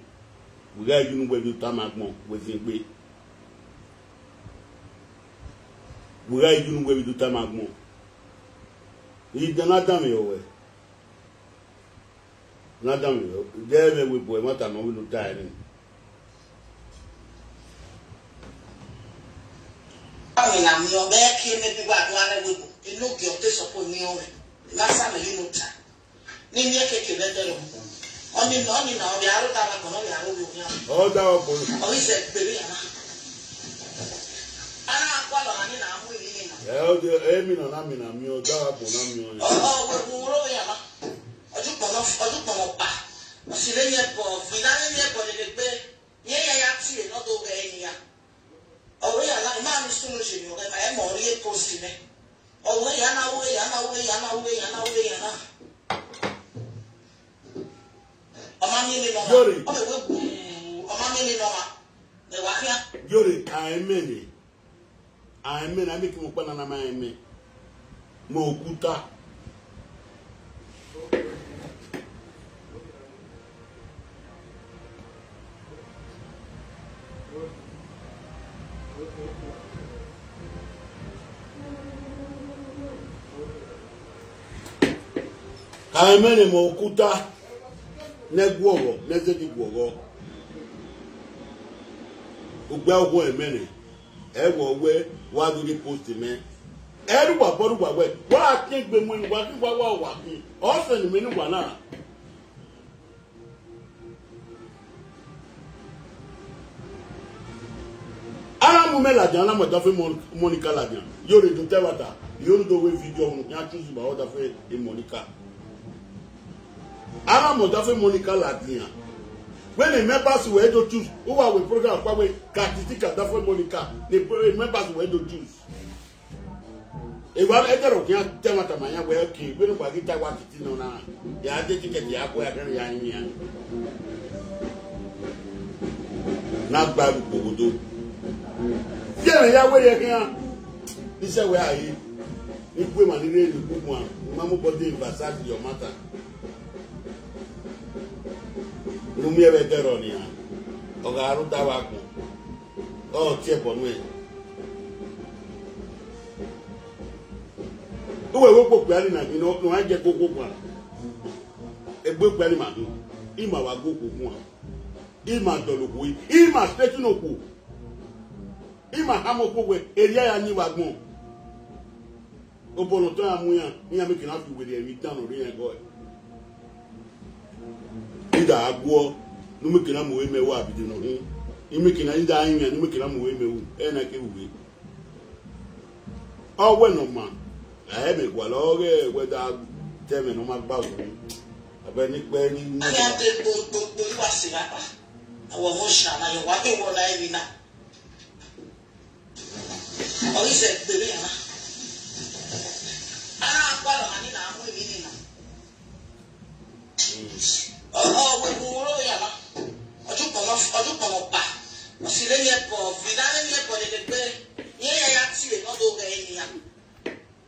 Wẹ gha ye unu wẹ vbe otama agbọn, wẹ zin egbe. Wẹ gha ye unu wẹ vbe otama agbọn. I dan na danmwehọ wẹ. Na danmwehọ, de ẹmwẹ wẹ bu ẹmwata ne ọ vbe ne u ta ẹre. Ọmọ na miẹn ọmọ ẹke ne bi wa do arẹ webo, enogie ọ te sọkọ miẹn ọmọ, I ma sa mẹ ye ne u ta. Ne I miẹn keke vbe ẹdẹrọ. Ọni, ọni na, ọ vbe aro da vbe agbọn, ọ vbe aro vbe owian. Ọ da vbe agbọn. Ọ ghi zẹ gbe vbe iran na. A na gualọ ọna ni na mu ivbi iran na. Ẹ, ọ de, emi na na mi na miẹn, ọ da vbe agbọn na miẹn ọnrẹn. Ọ, ọ, wẹ gu ro vbe iran na. Ọdukpọn nọ, ọdukpọn nọ kpa. Ọ si rre iyẹn bọ, fi na rre iyẹn bọ lele egbe. Iran ya ya tie ne ọ do ghẹ eni ya. Ọ wẹ ya na, ima ni sunu ye ni ọ ghẹ ma, ẹ mọ ọ rhie post nẹ. Ọ wẹ ya na, wẹ ya na, wẹ ya na, wẹ ya na, wẹ ya na. Ọ ma miẹn eni nọ ma. Yore. Ọ mẹ wẹ gbu, ọ ma miẹn eni nọ ma. Mẹ wa khian. Yore, a i mẹ nẹ. A i mẹ nẹ, a i mẹ ke mu ọkpa na na ma a i mẹ. Mẹ okuta. A i mẹ nẹ, mẹ okuta. Ne ẹ guọghọ, ne ẹ zẹdẹ guọghọ. Ugbẹ ọghuẹ ẹmwẹ nẹ, ẹ vbe wẹ wa do rhie post mẹ. Ẹ rre uwa obọ rre uwa wẹ, wa khian egbe mu wa ghi wa wa wa khin. Ọ sẹ ne imẹ ne uwa na. A na mu mẹ ladian, a na mu ọdafẹn Mon-, Monica ladian. Yore do ta ẹmwata, I yo rhunmwuda wẹ video ọvbehe ne a choose ba ọdafẹn Monica. A na mu ọdafẹn Monica ladian. Wẹ ne members wẹ do choose, u wa wẹ program kpa wẹ ka titi ka ọdafẹn Monica, ne members wẹ do choose. Ewa ẹdẹrọ khian ta ẹmwata ma iran wẹ, okay, vbene uwa ghi ta wa titi nọ na, ya de ticket ya kue, a kẹrẹ ya yin iran. Na gba ru kpoghodo. Fiẹmwẹ ya wẹ ye khian. Isẹ wẹ a ye. Ni gu emwa ni rre ni gu guan, u ma mu obọ de embassy your matter. Ne u miẹn vbe ẹdẹrọ nian, ọ gha rre odaro agbọn, ọ tie ẹbọ nuẹn. Uwẹ vbe okpokpia ni na ghi nọ, ne ọ gha jẹ ẹgbokpo guan. Ẹgbokpia ni ma hin, ima wa gu okhuo guan. Ima dọlọ okhuo, ima station okhuo. Ima khama okhuo wẹ, erriọ a ya yin vbe agbọn. Obọ ne ọ tọn ya mu iran, iran meke na fi werriẹ emwi dan ne ọ rre iran ẹgọe. Ida a guọ, ne u meke na mu ore mẹ ru abidi nọ hin. I meke na, ida a rinmwian, ne u meke na mu ore mẹ ru, ẹre na ke ru uwe. Ọ wẹ ne ọ ma, ẹ mẹ gualọ ọghe wẹ da ta ẹmwẹ ne ọ ma gba ru. Abẹ ne ikpẹ ni mu. A ya de gbo gbo gbo, I wa sẹ evba kpa. Awọ ọmọ Osa na, yọ wa ke wọ na emwi na. Ọ ghi zẹ gbe vbe iran na. A na gualọ ọmwa ni na mu emwi ni na. Ọ, ọ wẹ gu ro ya na. Ọdukpọn nọ, ọdukpọn nọ ba. Ọ si rre emwi ẹbọ, vbe na rre emwi ẹbọ lele gbe. Iran ya ya tie ne ọ do ghẹ eni ya.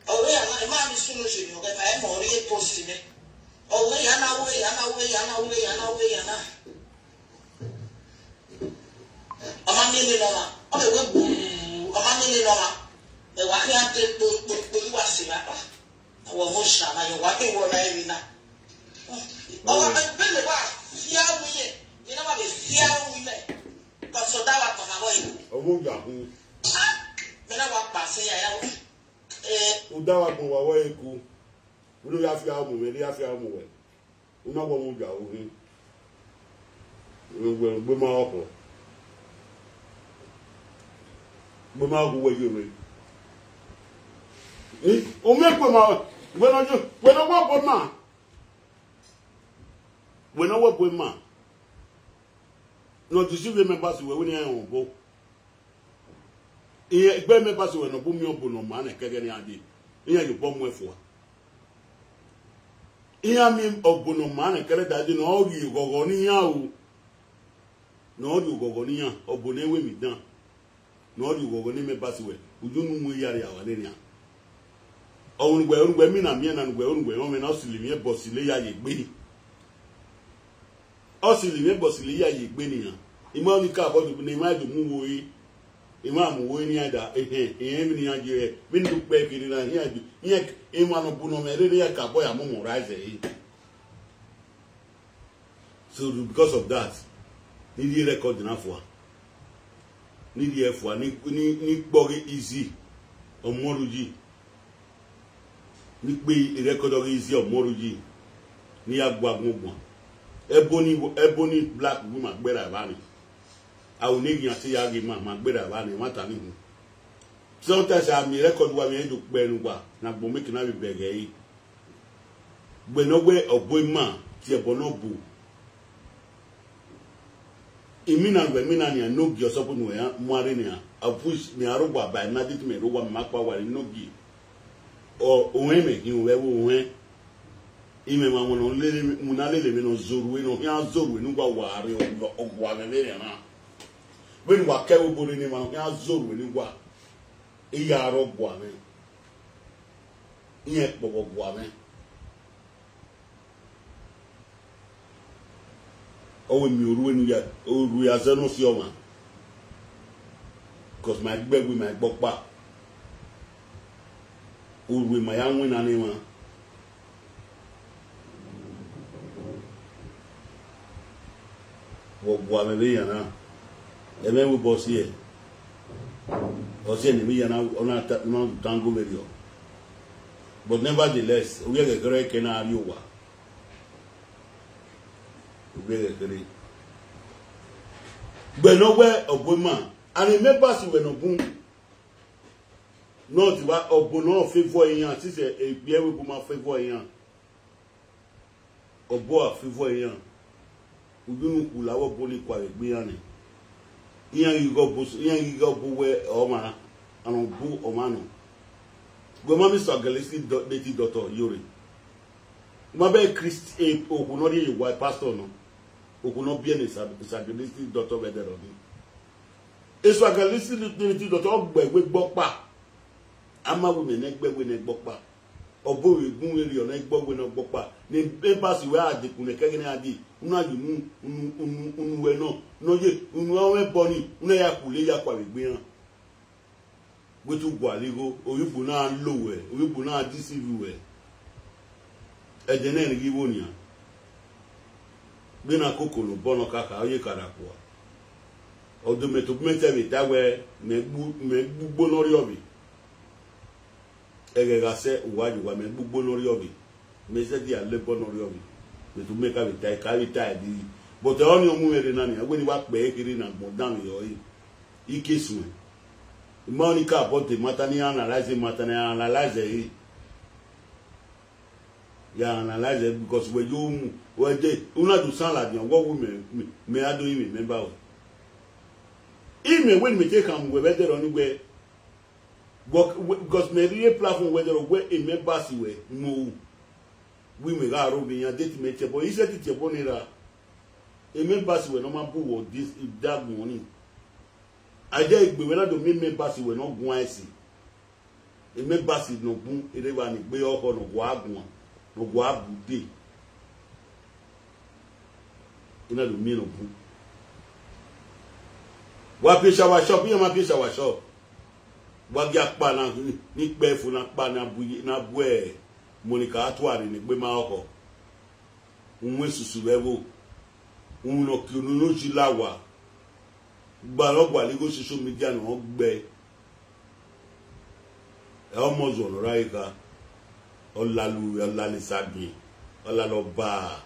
Ọ wẹ ya na, emwa ni sunu ye ni, ọ ghẹ ma, ẹ ma ọ rhie post nẹ. Ọ wẹ ya na, wẹ ya na, wẹ ya na, wẹ ya na, wẹ ya na. Ọ ma miẹn nene ọmwa, ọ vbe wẹ gbu, ọ ma miẹn nene ọmwa. Ẹ wa khian de kpo kpo kpo, I wa sẹ evba kpa. Awọ ọmọ Osa na, yọ wa ke wọ na emwi na. Ọ wa be ne wa fia ru iye, ne wa be fia ru imẹ. Kọsọ da wa kpama wọ ego. Ọmọ ya hu. Ah, mẹ na wa kpa sẹ ya ya ru. Eh. U da wa gbọn wa wọ ego. Wẹ ne u ya fia mu mwẹ, ne u ya fia mu wẹ. U na wọ mu ya ru hin. Wẹ gbe ma ọkọ. Gbe ma gu wẹ ye mwẹ. Ni, u miẹn gbe ma, wẹ ne ọ yo, wẹ ne ọ wọ gbe ma. Wẹ ne ọ wọ gbe ma. Ne ọ deceive members wẹ, wẹ ne iran rẹn obo. Iran egbe members wẹ ne ọ bu miẹn ọbo ne ọ ma nẹ kẹghẹ ne iran dee. Iran ye obọ mu ẹn fua. Iran miẹn ọbo ne ọ ma nẹ kẹrẹda dee, ne ọ rhie oghọghọ ne iran o. Ne ọ rhie oghọghọ ne iran, ọbo ne ẹ wẹ emwi dan. Ne ọ rhie oghọghọ ne members wẹ, uju ne u mu iyare ava ne nian. Ọ wẹ ne uwẹ, ne uwẹ mina miẹn na, ne uwẹ, ne uwẹ, ọmwẹ na, ọ sili mwẹ ẹbọ sili ya ye egbe ni. Ọ sili mwẹ ẹbọ sili ya ye egbe nian. I ma ni ka abọ do ne I ma do mu wo re. I ma mu wo re nian da, ehẹn, ehẹn, vbene iran ye, vbene do kpẹ kere na, iran do, iran, emwa ne ọ bu ne ọ mwẹ rere iran ka abọ ya mu ọmọ ra ẹzẹ re. So because of that, ne I rhie record na fua. Ne I rhie fua, ne, ne, ne I kpọghe easy, ọmọ ru yi. Ne I kpe record ọghe easy, ọmọ ru yi. Ne I ya gua gbọn gbọn. Ebony, Ebony Black wi ma gberra evba ni. Aro ne eghian te ya ghe ma, ma gberra evba ni, ẹmwata ni hu. Sometimes a miẹn record uwa, vbe do kpẹ ne uwa, ne agbọn meke na vbe bẹghe ẹre. Wẹ ne ọ wẹ ọbo ima tie ẹbọ ne ọ bu. Imina wẹ imina nian, enogie ọ suppose ne uwẹ mu arre nian. Of which mẹ a rre owa, by night mẹ rre owa, mẹ ma kpa owa re enogie. Ọ, ohẹn mẹ hin ruẹ vbe ohẹn. Imẹ ma wọn ne ọ lele, mu na lele mwẹ ne ọ zẹ orhue, ne ọ khian zẹ orhue ne uwa wa rre ọgua mwẹ vbe rẹn na. Vbene uwa ke ẹvbo obo rre ne emwa ne ọ khian zẹ orhue ne uwa, I ya rre ọgua mwẹ. Iran kpọvbọ ọgua mwẹ. Ọ wẹ miẹn orhue ne ya, orhue a zẹ ne ọ si ọmwa. Cos ma gbe ẹwe ma gbe ọkpa. Orhue ma ya winna ne emwa. Vbe ọgua mwẹ vbe iran na, ẹmwẹ vbe obọ ọsiẹ, ọsiẹ ne emwi iran na, ọ na ta, ọ na tango vberriọ. But nevertheless, ovbi ẹghẹ kherhe ke na rrie owa. Ovbi ẹghẹ kherhe. Gbe ne ọ wẹ ọbo ima, and members wẹ ne ọ bun. Not wa ọbo ne ọ favour iran, since egbe ẹvbo ma favour iran. Ọbo a favour iran. Udu ne u khulo avbe ọbo ni kua vbe egbe iran nẹ. Iran ghi ghe ọbo, iran ghi ghe ọbo wẹ ọmwa, and ọbo ọmwa nọ. Wẹ ma miẹn evangelistic do-, native doctor yore. Ma bẹ Christ, eh, okhuo ne ọ rhie ye owa, pastor nọ. Okhuo ne ọ biẹ ne esa-, evangelistic doctor vbe ẹdẹrẹ ọnii. Evangelistic native doctor ọ gbe ẹwe gbe ọkpa. A ma wẹ imẹ ne ẹgbẹ ẹwe ne ẹgbẹ ọkpa. Ọbo vbe gun vberriọ ne ẹgbẹ ẹwe ne ẹgbẹ ọkpa. Ne members wẹ a dekun nẹ kẹghẹ ne a dee. Unu a ye unu, unu, unu, unu wẹ nọ. Ne ọ ye, unu ọmwẹ ẹbọ ni, unu a ya khulo ya kua vbe egbe iran. Wẹ te u gualọ igho, ovbi ugbo na lo wẹ, ovbi ugbo na deceive wẹ. Ẹdẹ nẹ ne ghi vbo nian. Vbene a koko ne obọ ne ọ kaka, ọ ye ka da kua. Ọ do mẹ tobọ mẹ te vbe ta wẹ, mẹ gbu, mẹ gbe ugbo ne ọ rriọ vbe. Ẹghẹ gha sẹ uwa ye uwa, mẹ gbogbo ne ọ rriọvbe, mẹ zẹdẹ a lẹ ẹbọ ne ọ rriọvbe, mẹ tu mẹ ka vbe tae, ka vbe tae ẹdẹ. But ọnii ọ mu mwẹ rre na nian, wẹ ne I wa kpẹ kherhe ne agbọn danmwehọ ẹre, I ke suẹn. I ma ọnii ka bọ de matter ne I analyze matter ne I analyze ẹre. Ya analyze because wẹ yo mu, wẹ de, u na do san ladian, wẹ ọ wu mẹ, mẹ, mẹ a do rinmwian mẹ ba wẹ. Imẹ wẹ ne mẹ te khama uwẹ vbe ẹdẹrriọ ni wẹ, wẹ, wẹ, because mẹ rhie platform wẹ ẹdẹrriọ wẹ emẹ ba si wẹ mu ru, wẹ imẹ gha ro vbe iran de te imẹ tie ẹbọ, I sẹtin tie ẹbọ ne ra. Emẹ ba si wẹ ne ọ ma bu wẹ ọdẹ agbọn ni. A i de gbe wẹ na do miẹn emẹ ba si wẹ ne ọ guan ẹse. Emẹ ba si ne ọ bun erha evba ni gbe ọkhọ ne ọ wa guan, ne ọ wa bu de. I na do miẹn ne ọ bun. Wa pie shower shop, iran ma pie shower shop. Wa gie akpa na ni kpẹ fo ne akpa na bu, na bu Monica Atuari ne egbe ma ọkhọ. Uhunmwu esusu vbe ẹvbo, uhunmwu ne ọ ke unu ne u si la owa, gba ne ọ gualọ igho social media ne ọ gbe. Ẹ ọmọ zuọ ne ọ rha gha, ọ lala uwẹ, ọ lala esagiẹn, ọ lala ọba.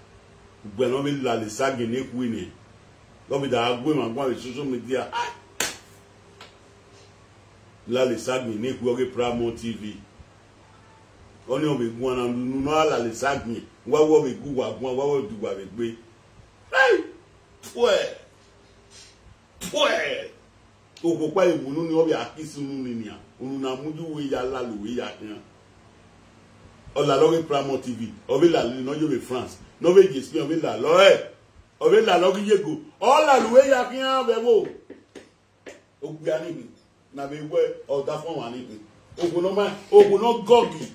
Ugbẹn ne ọ vbe lala esagiẹn ne ekhui nẹ, ọ vbe da gu emwa guan vbe social media. Lala esagiẹn ne ekhui ọghe Paramount T V. Ọnii ọ vbe guan na unu ne ọ lala esagiẹn, wa wẹ ọ vbe gu uwa guan, wa wẹ ọ du uwa vbe egbe. Hey! Puẹ! Puẹ! Okhuo ọkpa emu unu ni, ọ vbe a kiss unu ni nian, unu na mudia uwu ya lala uwu ya khian. Ọ lala ọghe Paramount T V, ọ vbe lala ne ọ yo vbe France, ne ọ vbe ye Spain, ọ vbe lala ọe, ọ vbe lala ọghe iyego, ọ lala uwu ya khian vbe ẹvbo. Okpia ni hin, na vbe wẹ ọdafẹn ọmwa ni hin. Okhuo ne ọ ma, okhuo ne ọ gọgi,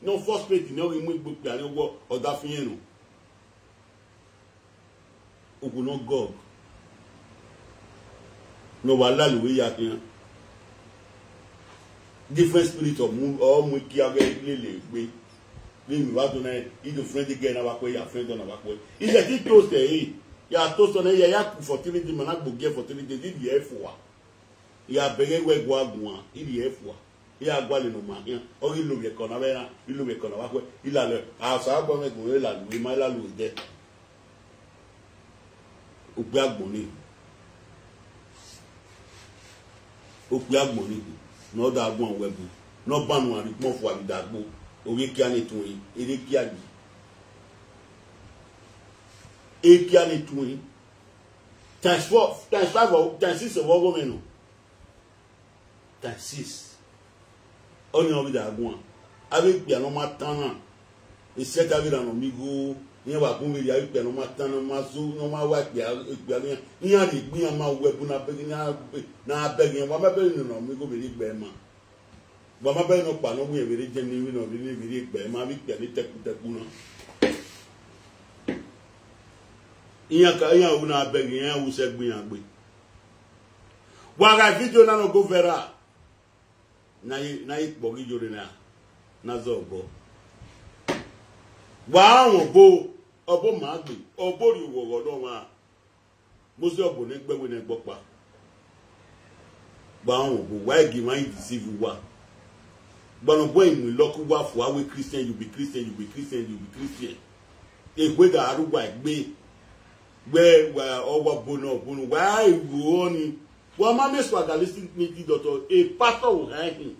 ne ọ frustrate ne ọ ghi mu egbe okpia ni wẹ ọdafẹn irẹn nọ. Okhuo ne ọ gọg, ne ọ wa lala uwu ya khian. Different spirit ọ mu, ọ mu ikia ghẹ lele egbe. Vbene emwi vbe do na, I do friend girl na vbe akhuẹ, I ya friend ọna vbe akhuẹ. I sẹtin toast ẹre, ya toast ọna, ya ya ku for three days, ma na gbe ogie for three days, I rhie ẹre fua. I ya bẹghe wẹ gua guan, I rhie ẹre fua. I ya gualọ ne ọ ma khian, ọ ghi lovbiẹ ẹko na vbe erhan, I lovbiẹ ẹko na vbe akhuẹ, I lala, Osanobua mwẹ gu mwẹ lala uwu, I ma lala uwu dẹ. Okpia agbọn ni, okpia agbọn ni, ne ọ da guan wẹ bu, ne ọ ban uan rhie ukpọn fua vbe idagbo, ovbi ekia ne tuẹn, erha ekia yi, ekia ne tuẹn, times four, times five, times six ọvbọ ọghomwẹ nọ. Times six. Ọnii ọ vbe da guan. Avbe ekpia ne ọ ma tan na, esẹtin avbe erha ne ọ miẹn igho, iran wa bun vberriọ, avbe ekpia ne ọ ma tan, ne ọ ma zo, ne ọ ma wa ekpia, ekpia vbe iran, iran rhie egbe iran ma wu ẹbu na bẹghe, na bẹghe iran, wa ma bẹghe ne ọ miẹn igho vbe rhie egbe ẹre ma. Wa ma bẹghe ne ọkpa ne ọ wu iran vbe rhie Germany, vbe ne ọ rhie, vbe rhie egbe ẹre ma, avbe ekpia ni tẹkputẹkpu na. Iran ka, iran ru na bẹghe iran, iran ru sẹ gbe iran gbe. Wa gha video na ne ọ go viral, ne a ye, ne a ye kpọ ghi yore na, ne a zẹ obọ. Wa rọnmwẹ ọbo, ọbo ma gbe, ọbo rhie oghọghọ ne ọmwa. Mose ọbo ne gbe ẹwe ne ẹgbẹ ọkpa. Gba rọnmwẹ ọbo, wa i gie emwa i deceive uwa. Gba ne ọ guẹ iwinna lọkọ uwa fua wẹ Christian, you be Christian, you be Christian, you be Christian. Ekhue gha rre uwa egbe. Wẹ wa, ọ wa bo nọ, bo nọ, wa i ru ọnii. Wa ma miẹn swagalistic meeting doctor, e pastor vbe ohan ẹkhin.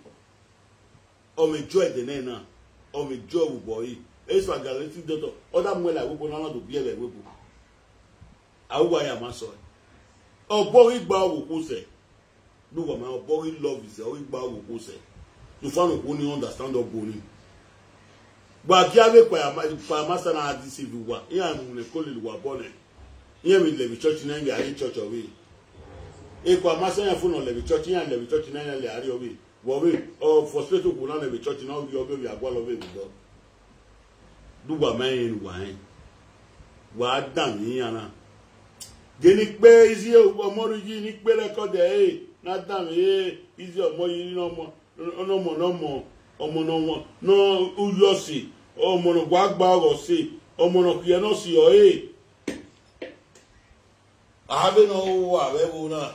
Ọ mwẹ joy ẹdẹ nẹ na, ọ mwẹ joy vbe obọ ẹre. E swagalistic doctor, ọ da muẹn la ẹvbo ebo na, ọ na do biẹ vbe ẹvbo ebo. A uwa ya ma sọe. Ọbo ghi gba ọvbokhan osẹ. Ne uwa ma, ọbo ghi love isẹ, ọ ghi gba ọvbokhan osẹ. Sokpan okhuo ni understand ọbo ni. Wa gie avbe ekpa ya ma, ekpa ya ma sa na deceive uwa. Iran mu ne ko lele uwa obọ nẹ. Iran vbe lẹ vbe church na, iran vbe a rrie church ọvbehe. Ekpa ma sa iran fo ne ọ lẹ vbe church, iran lẹ vbe church na, iran lẹ a rrie ọvbehe. Vbe ọvbehe, ọ frustrate okhuo na lẹ vbe church na, ọ rrie ọvbehe, ọ vbe a gualọ ọvbehe vbe odọ. De uwa ma rẹn ne uwa rẹn? Wa danmwehọ iran na. Gie ne ikpe izi ọmọ rhie yi ne ikpe record ẹre, na danmwehọ izi ọmọ yi ne ọmọ, ne ọmọ, ne ọmọ, ọmọ ne ọmọ, ne uyọ ọse, ọmọ ne ọ wa gba ọghọ ọse, ọmọ ne ọ khiẹ ne ọ si ọre. Avbe ne ọ ho avbe ẹvbo na.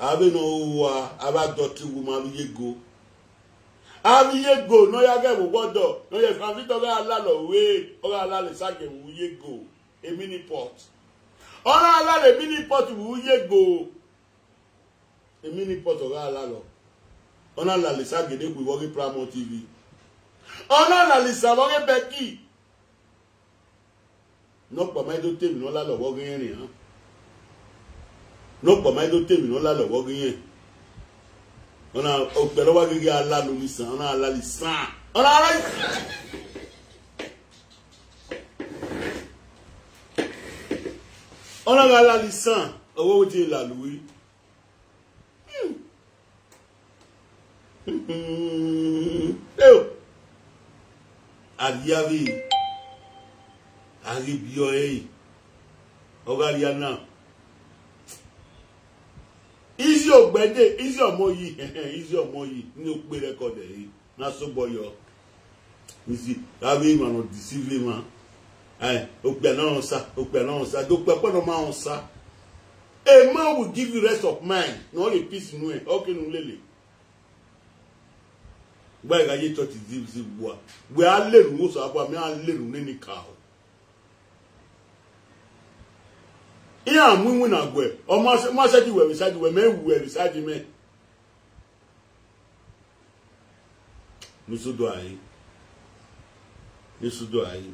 Avbe ne ọ ru ua, avbe adọti wu ma vbe iye ego. Avbe iye ego ne ọ ya ghẹ vbe owa ọdọ, ne ọ ya fan vbe ọ gha lalọ vbe, ọ gha lalọ Esagie vbe iye ego, a mini pot. Ọ na lalọ a mini pot vbe iye ego. A mini pot ọ gha lalọ. Ọ na lalọ Esagie ne khui vbe ọghe Primo T V. Ọ na lalọ Isa vbe ọghe Becky. Nọkpa ma i do te emwi ne ọ lalọ vbe ọghe irẹn nian. Nọkpa ma i do te emwi ne ọ lalọ vbe ọghe irẹn. Ọ na, okpia ne ọ wa ghi ghi a lalọ isan, ọ na lalọ isan. Ọ na lalọ isan. Ọ na gha lalọ isan, ọ wẹ wẹ te lalọ uwi. Hmm. Eo. A rhie avbe, a ghi biẹ ọre, ọ gha rhia na. Izi ogbẹde, izi ọmọ yi, izi ọmọ yi, ne okpe record ẹre, na sobọ yọ. Izi, avbe emwa ne ọ deceive emwa. Ai, okpia na rẹn osa, okpia na rẹn osa, do kpẹkpẹ ne ọ ma rẹn osa. A man will give you rest of mind, ne ọ rhie peace nuẹn, ọ ke ne u lele. Gba gha ye church zivzi vbua. Wẹ a lele unu Osanobua, mẹ a lele unu nene ka o. Iran mu iwinna guẹ, ọ ma sẹ, ma sẹ di wẹ vbe side wẹ, mẹ wu wẹ vbe side mẹ. Ne u sẹ odọ a re. Ne u sẹ odọ a re.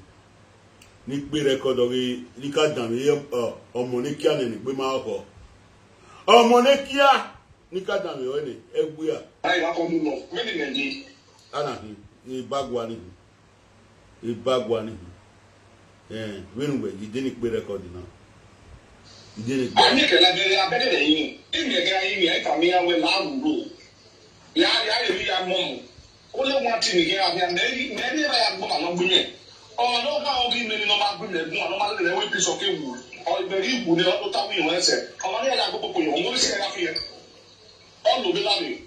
Ne ikpe record ọghe, ne I ka danmwehọ, ọ, ọmọ ne kia nene egbe ma khọ. Ọmọ ne kia, ne I ka danmwehọ nẹ, ẹwia. Aye, wa kọ mu lọ, mẹ ni mẹ ye. A na hin, ne I ba gua ni hin. I ba gua ni hin. Eh, vbene uwẹ, I de ne ikpe record na. I de ne ikpe. Ami kẹlẹ abẹghe, abẹghe rẹ yin. Imi ẹghẹ a yin, a i tama iran wẹ la ru ro. Ya, ya, ya, ya mọ mu. Ole wan ti ni ghe avia, mẹ, mẹ ne ra ya gbọma nọ gbe mẹ. Ọmwa ne ọ gha ọ ghi mẹ ni ne ọ ma gbe mẹ gun, ne ọ ma lele wẹ peace ọ ke wu. Ọ bẹghe iwu ne ọ do ta wi yọn ẹsẹ. Ọmwa ne ya gbogbo yọn, mo se ya fi. Ọ lo be la mi.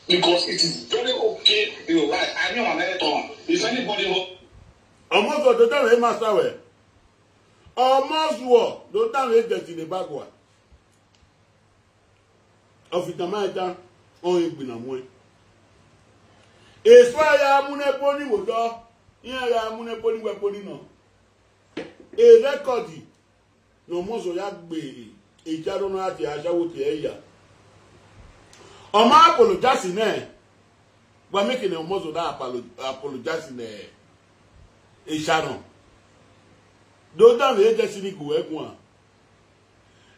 Because it is very okay in your life. I know I'm not at all. If anybody ho- Ọmọ zuọ do danmwehọ master wẹ. Ọmọ zuọ do danmwehọ destiny bagua. Ọfitama ẹta, ọnrẹn igbinna muẹn. Esu a ya mu ne Ebony vbe odọ, iran ya mu ne Ebony wẹ Ebony nọ. E record ne ọmọ zọ ya gbe eja rọ na tie ashawo tie ẹre ya. Ọ ma apologize nẹ, wa make ne ọmọ zọ na apolo-, apologize nẹ Sharon. Do danmwehọ destiny gu ẹre guan.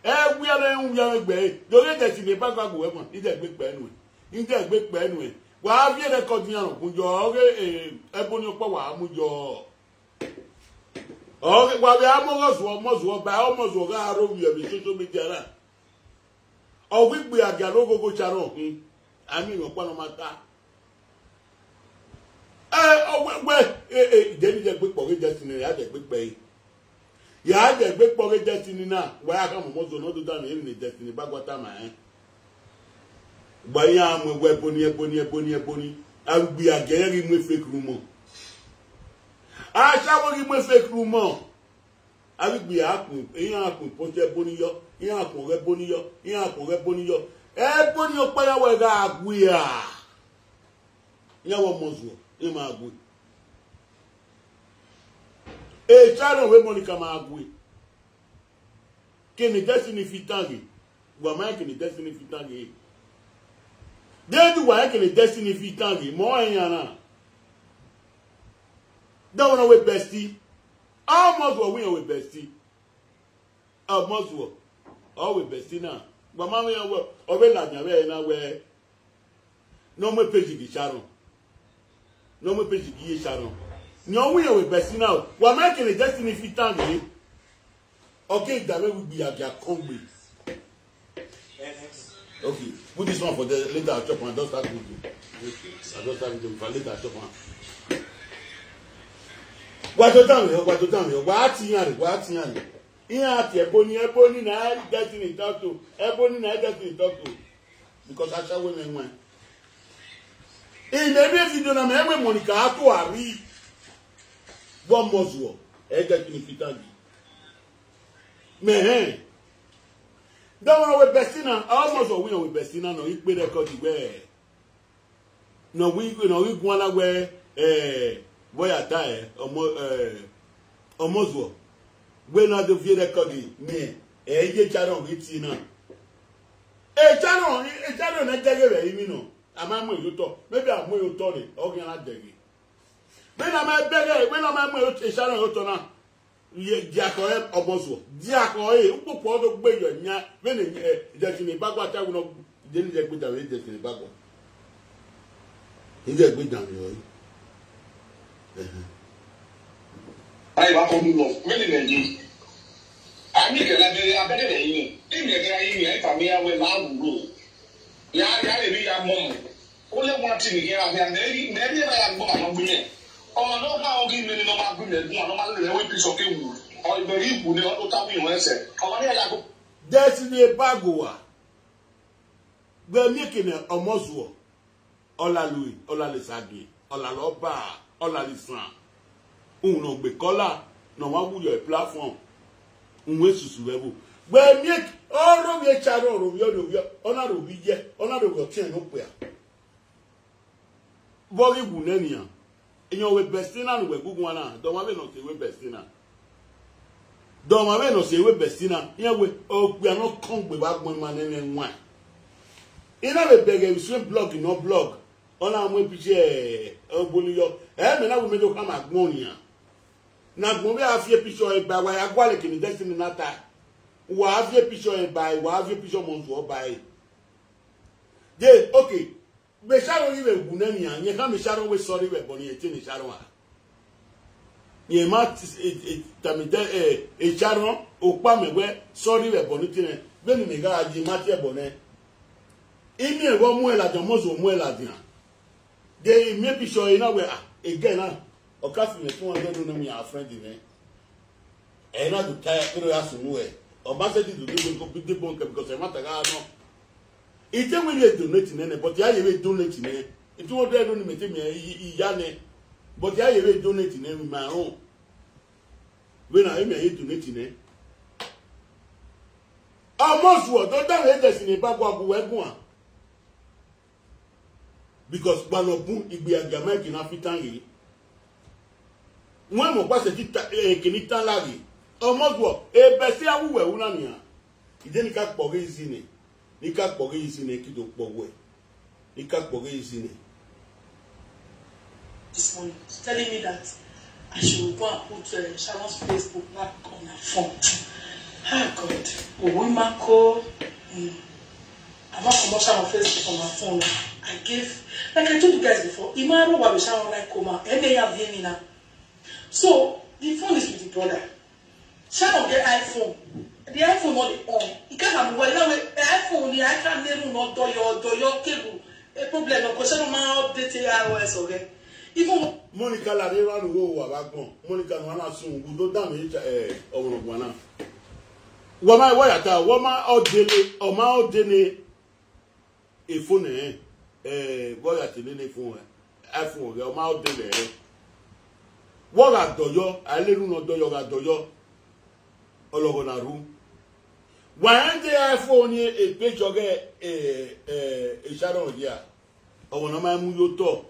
Ẹ wia ne u wia vbe gbe ẹre, do ghe destiny bagua gu ẹre guan, I de gbe kpẹ nuẹn, I de gbe kpẹ nuẹn. Wa viẹ record iran rhọkun yọ, ọghe, eh, Ebony ọkpa wa mu yọ. Ọ ghi wa vbe a mu ọmọ zuọ, ọmọ zuọ ba, ọmọ zuọ gha ro vbiẹ vbe social media na. Ọ ghi gbe agia ne oghogho cha rọ hin. A miẹn emwi ọkpa ne ọ ma ta. Ẹ, ọ wẹ, wẹ, e, e, de ni de gbe kpọ ghe destiny, ya de gbe kpẹ ẹre. Ya de gbe kpọ ghe destiny na, wa ya khama ọmọ zuọ ne ọ do danmwehọ emwi ne destiny bagua tama rẹn. Gba iran mu ẹwẹ Ebony, Ebony, Ebony, Ebony. A gbe agia iran ghi mu fake rumor. Ashawo ghi mu fake rumor. A ghi gbe iran kun, iran kun post Ebony yọ, iran kun ọghe Ebony yọ, iran kun ọghe Ebony yọ. Ebony ọkpa ya wẹ gha gue a. Iran wẹ ọmọ zuọ, iran ma gue. Sharon vbe Monica ma gue. Kene destiny fi tan ghe. Wa ma kene destiny fi tan ghe. Deghẹ wa kene destiny fi tan ghe, mẹ ọ iran na. Dọmọ na wẹ bestie. Ọmọ zuọ wẹ iran wẹ bestie. Ọmọ zuọ, ọ wẹ bestie na. Wa ma vbe iran wẹ, ọ vbe ladian vbe ẹre na wẹ. Ne ọ mu page ghi Sharon. Ne ọ mu page ghi ye Sharon. Ne ọ winna wẹ bestie na o. Wa ma kene destiny fi tan ghe. Ọ ke da vbe wi gbe ya gia kongbe. Okay, put this one for there. Later I'll chop am. I don start cooking. Okay, I don start cooking. For later I'll chop am. Wa to down here. Wa to down here. Wa ti yan re. Wa ti yan re. Iran ti Ebony, Ebony na destiny talk to. Ebony na destiny talk to. Because ashawo mwẹ wẹn. In every video na, mẹ wẹ Monica a to a ri. Vbe ọmọ zuọ, ẹ destiny fi tan ghe. Mẹ hẹn, Dọmọ wẹ Bestina, almost ọ winna wẹ Bestina nọ, ikpe record wẹ, nọ wi, nọ wi guan na wẹ, eh, vbọ ya ta ẹ, ọmọ, eh, Ọmọzuọ, wẹ na do viẹ record miẹn, ẹ, iye Sharon ghi tie na. E Sharon, e Sharon na dẹghe vbe ẹrinmwi nọ, a ma mu ẹre otọ, maybe a mu ẹre otọ rre, ọ khian na dẹghe. Vbene a ma bẹghe, vbene a ma mu ẹre Sharon otọ na, ye diakhọ ẹre Ọmọzuọ, diakhọ ẹre, ukpokpo ọ do gbe yọ yan, vbene, eh, Destiny Ibagwa ta wẹ nọ, de ni dẹ gbe dan vbe Destiny Ibagwa. Ni dẹ gbe dan vbe ọre. Ẹhẹn. Ayi ba kọ mu lọ, vbene mẹ ye. A miẹn kẹlẹ bẹghe, a bẹghe vbe ẹrinmwi. Te imẹ gha ye imẹ, a i fa mẹ ya wẹ la wu ro. Ya, ya lele ya mọ mu. Ọ lẹ wan te imẹ ghi ra mẹ, mẹ i, mẹ i rhie na ya gbọ ma nọ gbe imẹ. Ọ nọ kha ọ ghi mẹ ne ọ ma gbe imẹ guan, ne ọ ma lele ẹvbo ipisọ ke wu. Ọ, imẹ ghi wu ne ọ do ta wu irẹn ẹsẹ. Ọ ma ne ya ya gbọ. Destiny Ibagwa. Vbe miẹn eke ne Ọmọzuọ, ọ la lu, ọ la le sagie, ọ la lọ ba, ọ la le isan. Uhunmwu ne ọ gbe kọla, ne ọ wa wu yọ platform. Uhunmwu esusu vbe ẹvbo. Vbe miẹn eke, ọ rhovbiẹ Sharon, ọ rhovbiẹ, ọ rhovbiẹ, ọ na rhovbiẹ iyẹ, ọ na rhovbiẹ ọtiẹn ne okpia. Vbe ọ ghi wu nẹ nian? Iyẹn wẹ Bestina ne uwẹ gu guan na, dọmwa vbene ọ te wẹ Bestina. Dọmwa vbene ọ sẹ wẹ Bestina, iran wẹ okpia ne ọ kọn gbe vbe agbọn ima nene ẹwaẹn. I na vbe bẹghe vbe suẹn blọg nọ blọg, ọ na mu epiche obolu yọ. Ẹ mẹ na wẹ mẹ do khama agbọn nian. Ne agbọn vbe a fi epiche ọre ba, wa ya gualọ eke ne Destiny na ta. Wa a fi epiche ọre ba, wa a fi epiche Ọmọzuọ ba ẹre. De, okay. Vbe Sharon ghi vbe wu nẹ nian, rẹn khama Sharon wẹ sorry vbe ẹbọ ne irẹn tie ne Sharon a. Rẹn ma t-, e, e, tama e, e, Sharon, okpa mẹ wẹ sorry vbe ẹbọ ne I tie nẹ, vbene imẹ gha ye, ma tie ẹbọ nẹ. I miẹn vbe ọ muẹn ladian, Ọmọzuọ muẹn ladian. De I miẹn picture ẹre na wẹ, ah, egẹ na, ọ ka fi mwẹ two hundred ne wẹ a friend mwẹ. Ẹ na do ta ẹre ya sunu ẹ. Ọ ma sẹtin do debo, debo nkẹ because ẹmwata gha nọ. I te wẹ I vbe donate nẹ nẹ, but I ye vbe donate nẹ. I te wẹ ọ dẹ ne mẹ te miẹn I, I ya nẹ. But I ye vbe donate nẹ with my own. Vbene I ye donate nẹ. Ọmọzuọ, do da mwẹ Destiny Ibagwa gu wẹ guan. Because gbalọ bun igbe agiama eke na fi tan ghe. Wẹ mẹ ọkpa sẹtin ta, eh, eke ne I tan la ghe. Ọmọzuọ, ebẹse a wu wẹ ru na nian. I de ne I ka kpọ ghe izi nẹ. Ne I ka kpọ ghe izi nẹ, I ki do kpọ wẹ. Ne I ka kpọ ghe izi nẹ. This morning, telling me that I should go and put, uh, Sharon's Facebook back on her phone. Ah, God. Owu ima ko. Mm. I wan comot Sharon Facebook on my phone. I gave, like I told you guys before, I ma rọ owa vbe Sharon like coma. Ẹ mẹ ya viẹ emwi na. So, the phone is with the brother. Sharon get iPhone. The iPhone no dey on. I ka na mu wẹ, na wẹ iPhone ni, I ka na erhunmwu ne ọ dọyọ, dọyọ keghu. A problem no, 'cause Sharon ma update iOS ọghẹ. Even Monica la rre evba ne uwu owa vbe agbọn. Monica ne ọ na sun, u do danmwẹ, eh, ọmwa ne ọ guan na. Wa ma, wa ya ta, wa ma ọ dele, ọ ma ọ dele. Efo nẹ, eh, vbe ọ ya te nene efo, iPhone ọghẹ, ọ ma ọ dele ẹre. Vbe ọ gha dọyọ, a i lele unu dọyọ, ọ gha dọyọ, ọ lọghọ na ru. Wa rẹn de iPhone ni e page ọghẹ, eh, eh, Sharon ya. Ọmọ na ma mu ye otọ.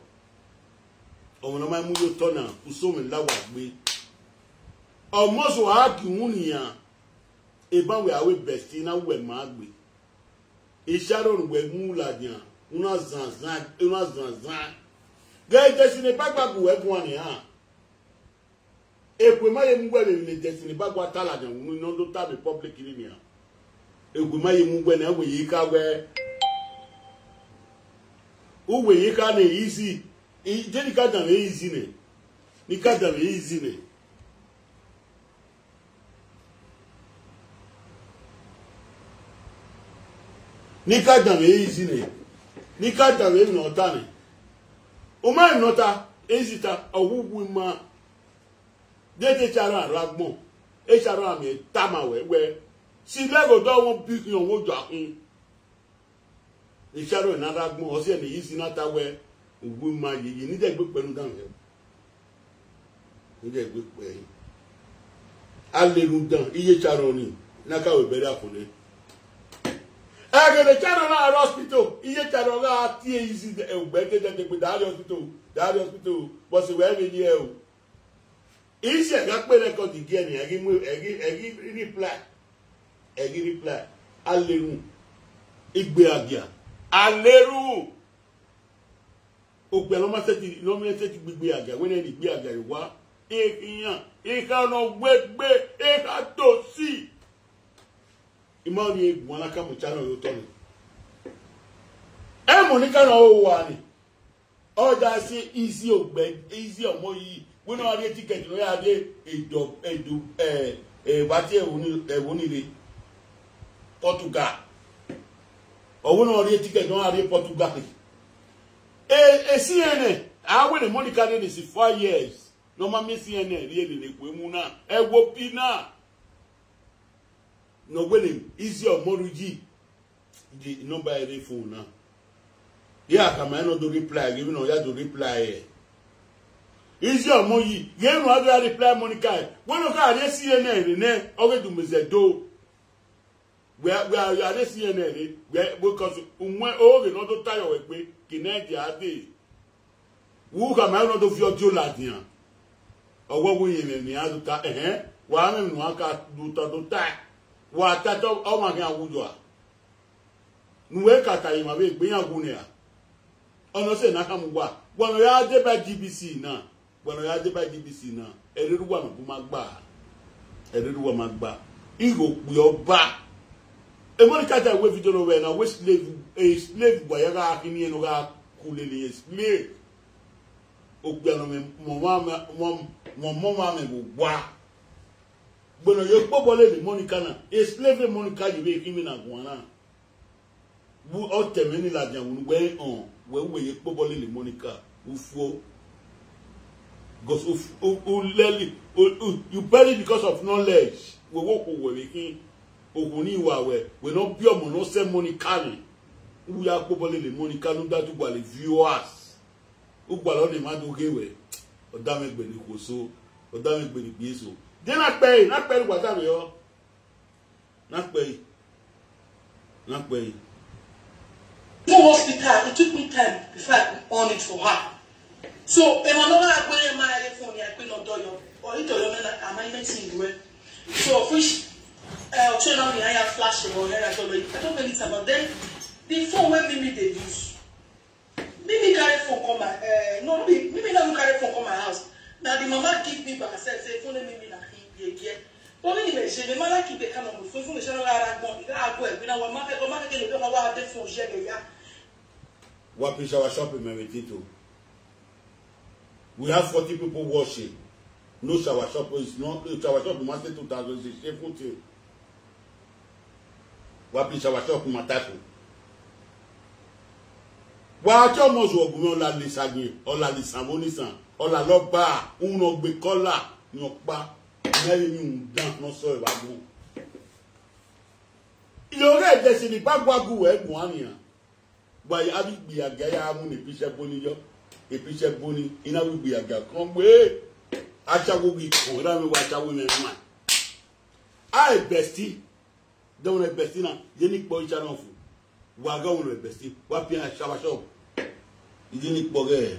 Ọmọ na ma mu ye otọ na, uso mwẹ la wa gbe. Almost wa ghi wu nian, eban wẹ a wẹ bestie na wẹ ma gbe. Sharon wẹ mu ladian, una zanzan, una zanzan. Ghẹ Destiny Ibagwa gu wẹ guan nian. Ekhue ma ye mu wẹ vbe emwi ne Destiny Ibagwa ta ladian unu ne ọ do ta vbe public ni nian. Ekhue ma ye mu wẹ ne a wẹ ye ka wẹ. U wẹ ye ka ne easy. I, de ni ka danmwẹ easy nẹ. Ni ka danmwẹ easy nẹ. Ni ka danmwẹ easy nẹ. Ni ka danmwẹ emwi ne ọ ta nẹ. U ma emwi ne ọ ta, easy ta, ọ wu wu ima. Dede Sharon arre agbọn, Sharon amẹ tama wẹ wẹ, si lẹghe odọ wọn bi khian wo jọ akhun. Sharon na rre agbọn, ọ si ẹre ne easy na ta wẹ, uwu ima yeye, ni dẹ gbe kpẹ ne u danmwẹ. Ni dẹ gbe kpẹ. A lele u dan, iye Sharon ni, na ka wẹ bẹrẹ akhọn nẹ. Ẹghẹ ne Channel na rre hospital, iye Channel gha tie Izzy, ugbẹn te dẹdẹ gbe da rre hospital, da rre hospital, but wẹ vbe ye o. Izzy gha kpe record gie ni, ẹ ghi mu, ẹ ghi, ẹ ghi reply, ẹ ghi reply. Aleru, igbe agia, aleru. Okpia ne ọ ma sẹtin, ne ọ ma sẹtin gbe igbe agia, wẹ nẹ ne igbe agia ye owa, e khian, e kha nọ wegbe, e kha tosi. I ma ni guan na ka mu Channel ye otọ nẹ. Ẹ Monica na ọ wa ni. Ọ da si Izzy ugbẹn, Izzy ọmọ yi. Wẹ ne ọ rrie ticket ne ọ ya rrie Edo, Edo, eh, eh, vbe a tie ẹvbo ni, ẹvbo ni rre Portugal. Ọ wẹ ne ọ rrie ticket ne ọ ya rrie Portugal. E, e C N N, a wẹ ne Monica rrie ni si four years. Ne ọ ma miẹn C N N rhie lele ku emu na, ẹ wo bi na. Ne ọ wẹ ne Izzy ọmọ ru yi, the number ẹre phone na. Ya khama ne ọ do reply, ghe vbene ọ ya do reply ẹre. Izzy ọmọ yi, ghe ne ọ do reply Monica, wẹ ne ọ ka rrie C N N rre nẹ, ọ ghe du mẹ zẹ do. Wẹ, wẹ a ya rrie C N N rre, wẹ, because uwẹ oghe ne ọ do tayo wẹ gbe, ke ne ẹdia dee. Vbe u khama ne ọ do viọ dio ladian. Ọ wẹ wẹ irẹn mwẹ ne iran do ta, ẹhẹn, wa mwẹ emwi ne uwa ka do ta, do ta. Wa ta, ta ọmwa khian wu yọ a. Ne uwẹ ka ta ye emwa vbe egbe iran wu nẹ ra? Ọ nọ sẹ ne a khama uwa. Wa ne ọ ya deba G B C na. Wa ne ọ ya deba G B C na. Ẹrerre uwa ma bu ma gba. Ẹrerre uwa ma gba. Igho kpio ba. E Monica ta wẹ video nọ vbe na, wẹ slave, e slave wa ya gha khin ne ọ gha ku lele e slave. Okpia nọ mwẹ, mọ ọmọ mwẹ, mọ, mọ ọmọ mwẹ vbe owa. Gbọnọ ye kpobọ lele Monica na, e slave Monica ye vbe khin vbe na guan na. Vbe ọ tẹmwẹ ni ladian vbe unu wẹ họn, wẹ uwẹ ye kpobọ lele Monica, u fuo. Because u, u, u lẹli, u, u, you perish because of knowledge. Wẹ wo kho wẹ vbe khin, okhuo ni wa wẹ, wẹ ne ọ biẹ ọmọ ne ọ sẹ Monica ni. U ya kpobọ lele Monica ne u da tu gualọ viewers. U gualọ ne emwa do ghe wẹ, ọ da mwẹ gbe ne ikhuo so, ọ da mwẹ gbe ne ikpia eso. De na kpẹre, na kpẹre wa da vbe ọ. Na kpẹre. Na kpẹre. Go hospital, it took me time before I could on it for her. So, emwa ne ọ gha gbe ma ẹre phone ya kpe ne ọ dọyọ, ọ i dọyọ mwẹ na, a ma i mẹtin ruẹ. So, of which, uh, ọtọ na ya ya flash or ya ya dọyọ, I don't really time, but then, the phone wey Mimi dey use, Mimi carry phone come my, uh, no, Mimi, Mimi no even carry phone come my house. Na the mama give me by herself, say phone Mimi na him be here. But Mimi say, the mother keep the kind of phone, phone, she no like that phone, you gotta go, you know, what market, what market, you know, what the phone, yeah, yeah. Wa pin shower shop in Meretito. We have forty people watching. No shower shop is not, shower shop must say two thousand is a shameful thing. Wa pin shower shop ma ta ko. Wa chọ mọ zuọ gu mwẹ, ọ la lesa gbe, ọ la lesa vbe onisan, ọ la lọ gba, unu ọ gbe kọla ni ọkpa, mẹ vbe ni unu dan ne ọ sọ evba gun. Yo ghe ẹdẹ si ni ba gua gu wẹ guan nian. Wa ya vbe igbe agia ya mu ne epicha ẹbọ ni yọ. Epicha ẹbọ ni, I na vbe igbe agia kọn gbe. Asawo ghi kọn, ra mwẹ wa asawo mwẹ nuan. A e bestie. Dọmwẹ bestie na, ye ni kpọ icha nọ fu. Wa gha wẹ bestie, wa pian shower shop. Ye ni kpọ ghe.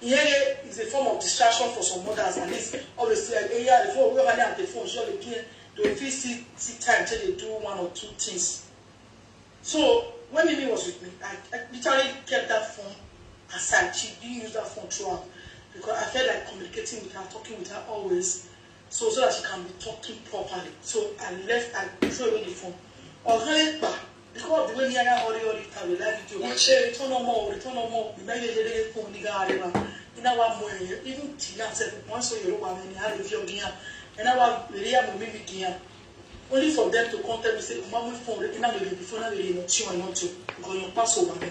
Yeah, is a form of distraction for some mothers, at least. Obviously, eh, yeah, the phone, we have the phone, sure they can, they feel see, see time till they do one or two things. So when Mimi was with me, I, I literally kept that phone aside. She didn't use that phone throughout because I felt like communicating with her, talking with her always, so, so that she can be talking properly. So I left, I threw away the phone. Ọghe kpa, because of the way me and her hurry, hurry, ta vbe live video. Wọ́n ṣe return no more, return no more. Ìgbà yẹn lè lè kún ní gàárẹ̀ wa. Iná wa mọ ẹ̀yẹ, even tì náà sẹ́kù, wọ́n sọ Yorùbá mi ní àárẹ̀ fi ọ̀gìn yàn. Iná wa rèé yà mọ̀ mí mi gìn yàn. Only for them to come tell me say, "Mama, my phone, I na dey before na dey not you and not you. Because your pass over me.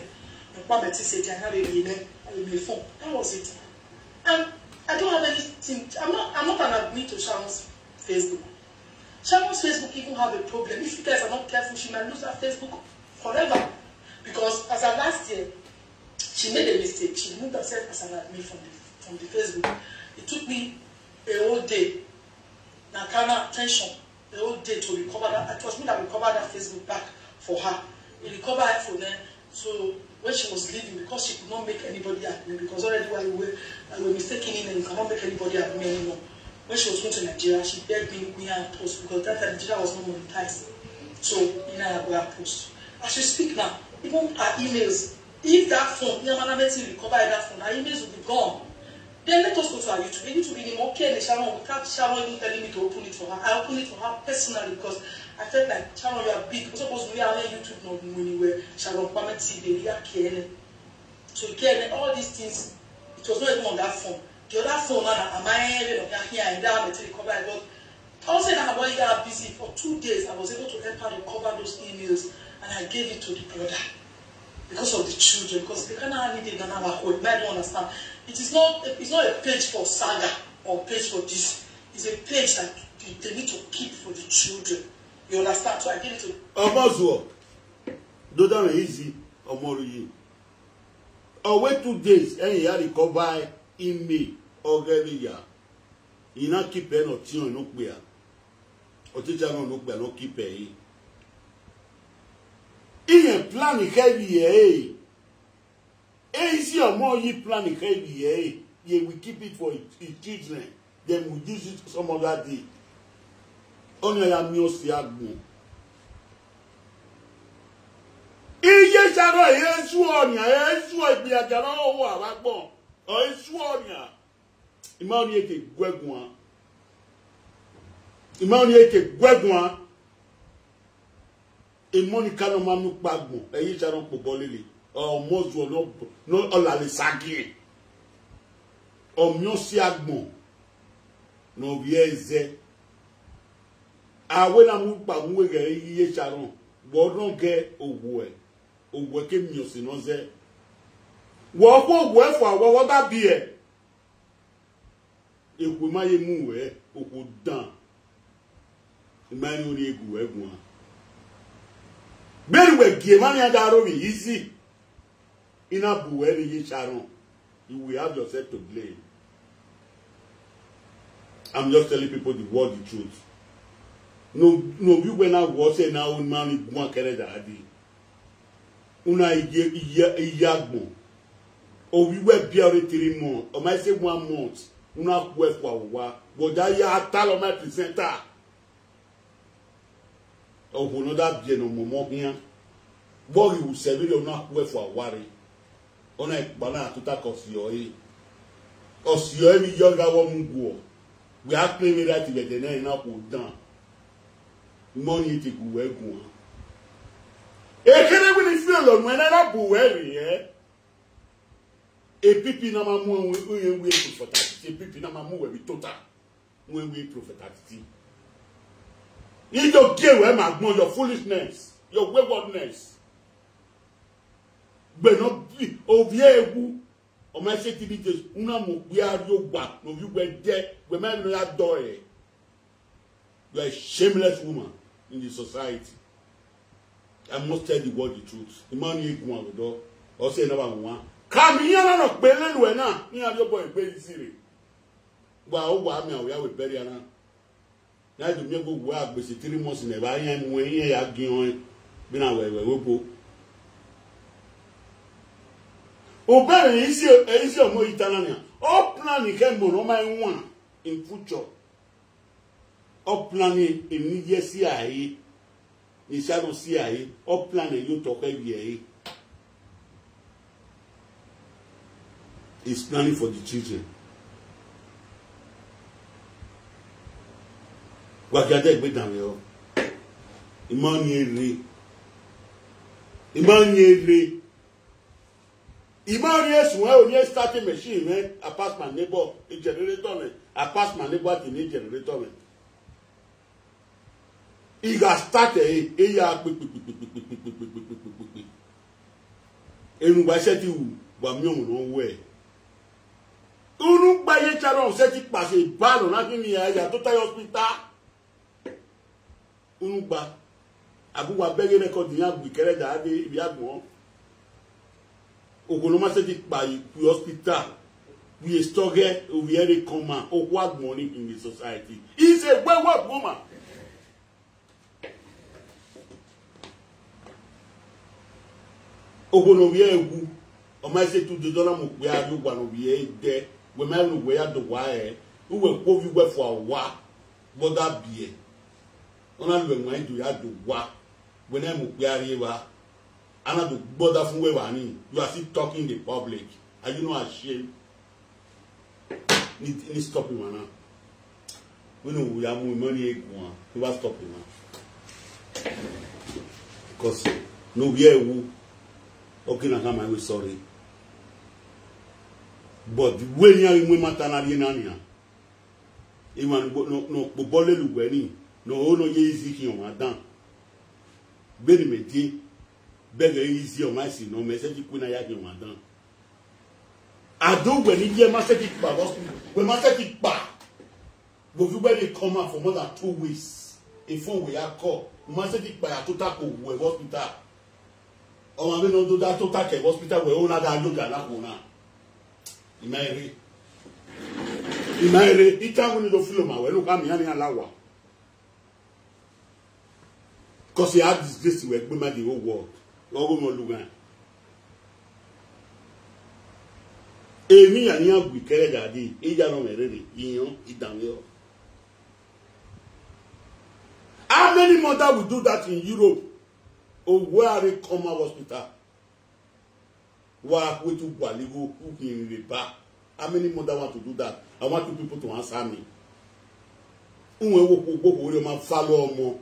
Your pa me say, I na dey be there. I dey be phone." That was it. And I don't have anything. I'm not, I'm not an admin to Sharon's Facebook. Sharon's Facebook even have a problem. If you guys are not careful, she might lose her Facebook forever. Because as of last year, she made a mistake. She removed herself as an admin from the, from the Facebook. It took me a whole day. Na kind of tension. The whole day to recover that. It was me that recovered that Facebook back for her. He recover her phone, eh? So when she was leaving, because she could not make anybody happy, because already while we were, I was mistaken him, and you cannot make anybody happy anymore. When she was going to Nigeria, she begged me, me and post, because that time Nigeria was not monetized. So, you know, I go and post. As she speak now, even her emails, if that phone, Iyamanameti recover that phone, her emails will be gone. Then let us go to her YouTube. YouTube, you know, okay, Sharon, without Sharon even telling me to open it for her. I opened it for her personally because I felt like, "Sharon, you are big. You're supposed to be on YouTube, not when you were Sharon Kwame T V, you are K N N." So K N N, all these things, it was not even on that phone. The other phone, man, am I even on here? And that material cover, I got I was saying that boy got busy for two days. I was able to help her recover those emails, and I gave it to the brother because of the children. Because they can't have anything, none of our home. I don't understand. It is not. It's not a page for saga or page for this. It's a page that they, they need to keep for the children. You understand? So I gave it to. Ọmọ zuọ, do that easy, ọmọ rẹ yi. Ọ wẹ two days, ẹyin ya recover email ọghe vbe ya. I na keep ẹre ne ọ tiọn ne okpia. Ọ te cha nọ ne okpia ne ọ keep ẹre. Iran plan khẹ vbiẹ ẹre. Easy ọmọ yi plan khẹ vbiẹ ẹre. They will keep it for his, his children. They will use it some other day. Ọni a ya miẹn ọse agbọn. Iye Sharon, ẹ i zuọ nian, ẹ i zuọ egbe agarọ ọvbokhan vbe agbọn. Ọ i zuọ nian. I ma ọnii ke guẹ guan. I ma ọnii ke guẹ guan. Emọ ni ka nọ ma miẹn ukpa agbọn, ẹ i ye Sharon kpobọ lele. Ọmọ zuọ ne ọ, ne ọ lale sagiẹn. Ọ miẹn ọse agbọn ne ọ vbiẹ zẹ. A wẹ na mu ukpa mu vbe ghẹ iye Sharon, vbe ọ rhọnmwẹ owẹ, owẹ ke miẹn ọse ne ọ zẹ. Wẹ ọ khuẹ owẹ fua, wẹ ọ gha biẹ. Ekhue ma ye mu wẹ, okhuo dan. I ma rẹn orhiọn gu wẹ guan. Vbene uwẹ gie emwa nian da aro vbe easy, I na bu wẹ rre ye Sharon, you will have yourself to blame. I'm just telling people the word, the truth. No, no, you when I was saying now, man, you go and carry that. Una iye, iye, iye agbọn. Ovbi uwẹ biẹ ọre three months, ọ ma i say one month, una khuẹ fua owa. But a ya talọ ma presenter. Okhuo ne ọ da biẹ ne ọ mọmọ khian. Vbe ọ ghi ru sẹ vberriọ, una khuẹ fua owa rre. Ọ na kpa na tota ke ọ si ọre. Ọ si ọre vbe iye ọ gha vbe ọ mu guọ. Wẹ a kpẹn vbe right vbe ẹdẹ nẹ, na khuo dan. Imẹ ọnii te gu wẹ guan. Ekherhe wẹ ne I fiọlọ nuẹn na na bu wẹ rre. Epipi na ma mu ẹn wẹ prophet Atiti, epipi na ma mu wẹ vbe tota. Mu ẹn wẹ prophet Atiti. I do gie wẹ ma gbọn your foolishness, your waywardness. Gbe nọ bi ovbi ẹre wu. Ọ ma i say three days, una mu okpia rrie owa ne ovbi uwẹ dẹ, wẹ ma nọ ya dọ ẹre. You are a shameless woman in the society. I must tell the world the truth. The man ye guan vbe dọ, ọ sẹ ne ọ vba wan. Kam iran na nọ kpe lele uẹ na, iran rhie obọ egbe easy rre. Wa, ọ wa miẹn aro ya wẹ bẹrriẹ na. Na do miẹn wẹ uwẹ a gbese three months nẹ, vbe iran mu iran ya giẹn ọnrẹn, vbene a wẹ vbe ẹvbo. Obọ ẹre easy, easy ọmọ yi ta na nian. Ọ plan khẹ emọ ne ọ ma i wan in future. Ọ plan emwi ye si a re, ne Sharon si a re, ọ plan ye otọ khẹ vbiẹ re. He's planning for the children. Wa gia dẹ egbe danmwẹ ọ. I ma ọnii rre. I ma ọnii rre. I ma ọnii suẹn, ọnii start machine mwẹ, I pass my neighbor, a generator mwẹ, I pass my neighbor to a generator mwẹ. I gha start ẹre, e ya kpekpekpekpekpekpekpekpekpe. Enu wa sẹtin ru, wa miẹn ọmọ ne ọ wẹ. Unu gba ye cha nọ sẹtin kpasẹ eba nọ na khin ya ya tota ye hospital. Unu gba, a gu wa bẹghe record iran gbe kẹrẹ da dee ivbi agbọn. Okhuo ne ọ ma sẹtin kpa ku hospital, ku ye store ghẹ ovbi ẹre kọma, okhuo agbọn ni in the society. He's a wayward woman. Okhuo ne ovbi ẹre wu, ọ ma sẹ two days, ọ na mu okpia rrie owa ne ovbi ẹre dẹ, wẹ ma rẹn ne uwẹ ya do owa ẹre, uwẹ kpe ovbi uwẹ fua owa, vbe ọ da biẹ, ọ na lu ẹwaẹn do ya do owa, wẹ na mu okpia rrie evba, a na do gbe ọdafẹn uwẹ evba ni, you are still talking in the public, are you not ashamed? Ni, ni stop emwa na. Wẹ ne u ya mu imọ ni guan, ne u wa stop emwa. Because ne ovbi ẹre wu, ọ ghi na khama wẹ sorry. But wẹ ne iran ghi mu emata na rrie na nian, emwa ne ọ kpobọ lele uwẹ ni, ne ọ ho ne ọ ye easy khian ọmwa dan. Vbene mẹ die, bẹghe easy ọmwa esi nọ, mẹ sẹtin kue ne a ya khian ọmwa dan. A do wẹ ne iye ma sẹtin kpa vbe hospital, wẹ ma sẹtin kpa. Vbe ovbi uwẹ dey come out for more than two weeks. Phone wẹ ya call, u ma sẹtin kpa ya tota ke owa vbe hospital. Ọmwa vbene ọ do da tota ke hospital, wẹ ọ na gha yo ga na khuo na. I ma rẹn rre. I ma rẹn rre, I tama uwẹ ne I do filo ma wẹ, ne u kha miẹn iran ne iran la owa. Cause a disgrace wẹ gbe ma the whole world. Ọghe mwẹ lughan. Emwi iran ne iran gui kẹrẹ ya dee, I ya nọ mwẹ rere, I yọn, I danmwehọ. How many mother will do that in Europe? Owa a rre coma hospital. Wa wait to gualigho, who can remember? How many mother want to do that? I want you people to answer me. Uwẹ wo kpo gbogbo re ma follow ọmọ.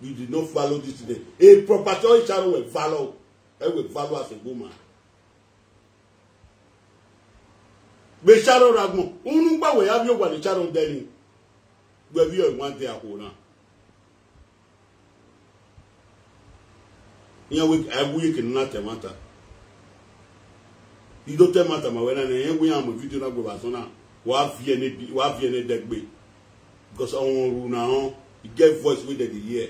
You did not follow this today. A property or Isharo will follow. I will follow as a woman. Vbe Isharo ra gbọn, unu gba wẹ ya vbiẹ owa ne Isharo dẹ ni. Wẹ vbiẹ ọmwa dẹ akhuo na. Iran wẹ a wu ye ke ne na ta ẹmwata. I do ta ẹmwata ma wẹ na, ne irẹn wẹ iran mu video na gbe vbe asọn na, wa viẹ ne bi-, wa viẹ ne dẹgbe. Because ọmwa ru na rọn, he get voice wey dem dey hear.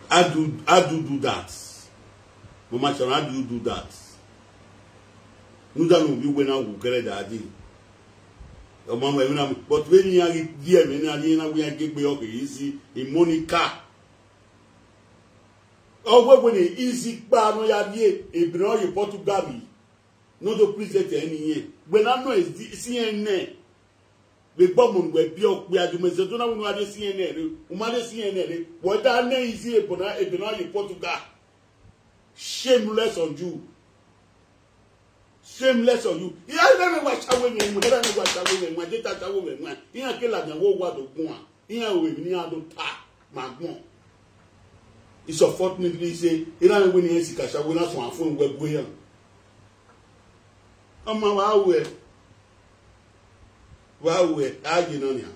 How do, how do you do that? Mama Sharon, how do you do that? Nuda ne ovbi uwẹ na wu kẹrẹ da dee. Ọ ma mu ẹmwẹ na mu, but vbene iran ghi die ẹmwẹ na, ne iran wẹ iran ghi gbe ọghe Izzy, Monica. Ọ wẹ wẹ ne Izzy kpa ne ọ ya rrie ebe ne ọ ye Portugal vbe. Ne ọ do present ẹre ne irẹn. Wẹ na nọ C N N. Vbe egbe ọmọ ne uwẹ biẹ okpia, do mẹ zẹ do na wẹ ne u gha rrie C N N rre, u ma rrie C N N rre. Wẹ da nẹ Izzy ebe na, ebe ne ọ ye Portugal. Shameless on you. Shameless on you. Iran na wa shawo mwẹ, iran na wa shawo mwẹ, iran deta shawo mwẹ, iran ke ladian wo wa do guan. Iran ru emwi ne iran do ta ma gbọn. It's unfortunately say, iran wẹ ne iran sika shawo na suẹn fun wẹ gu iran. Ọma wa ruẹ, wa ruẹ, a ye nọ nian.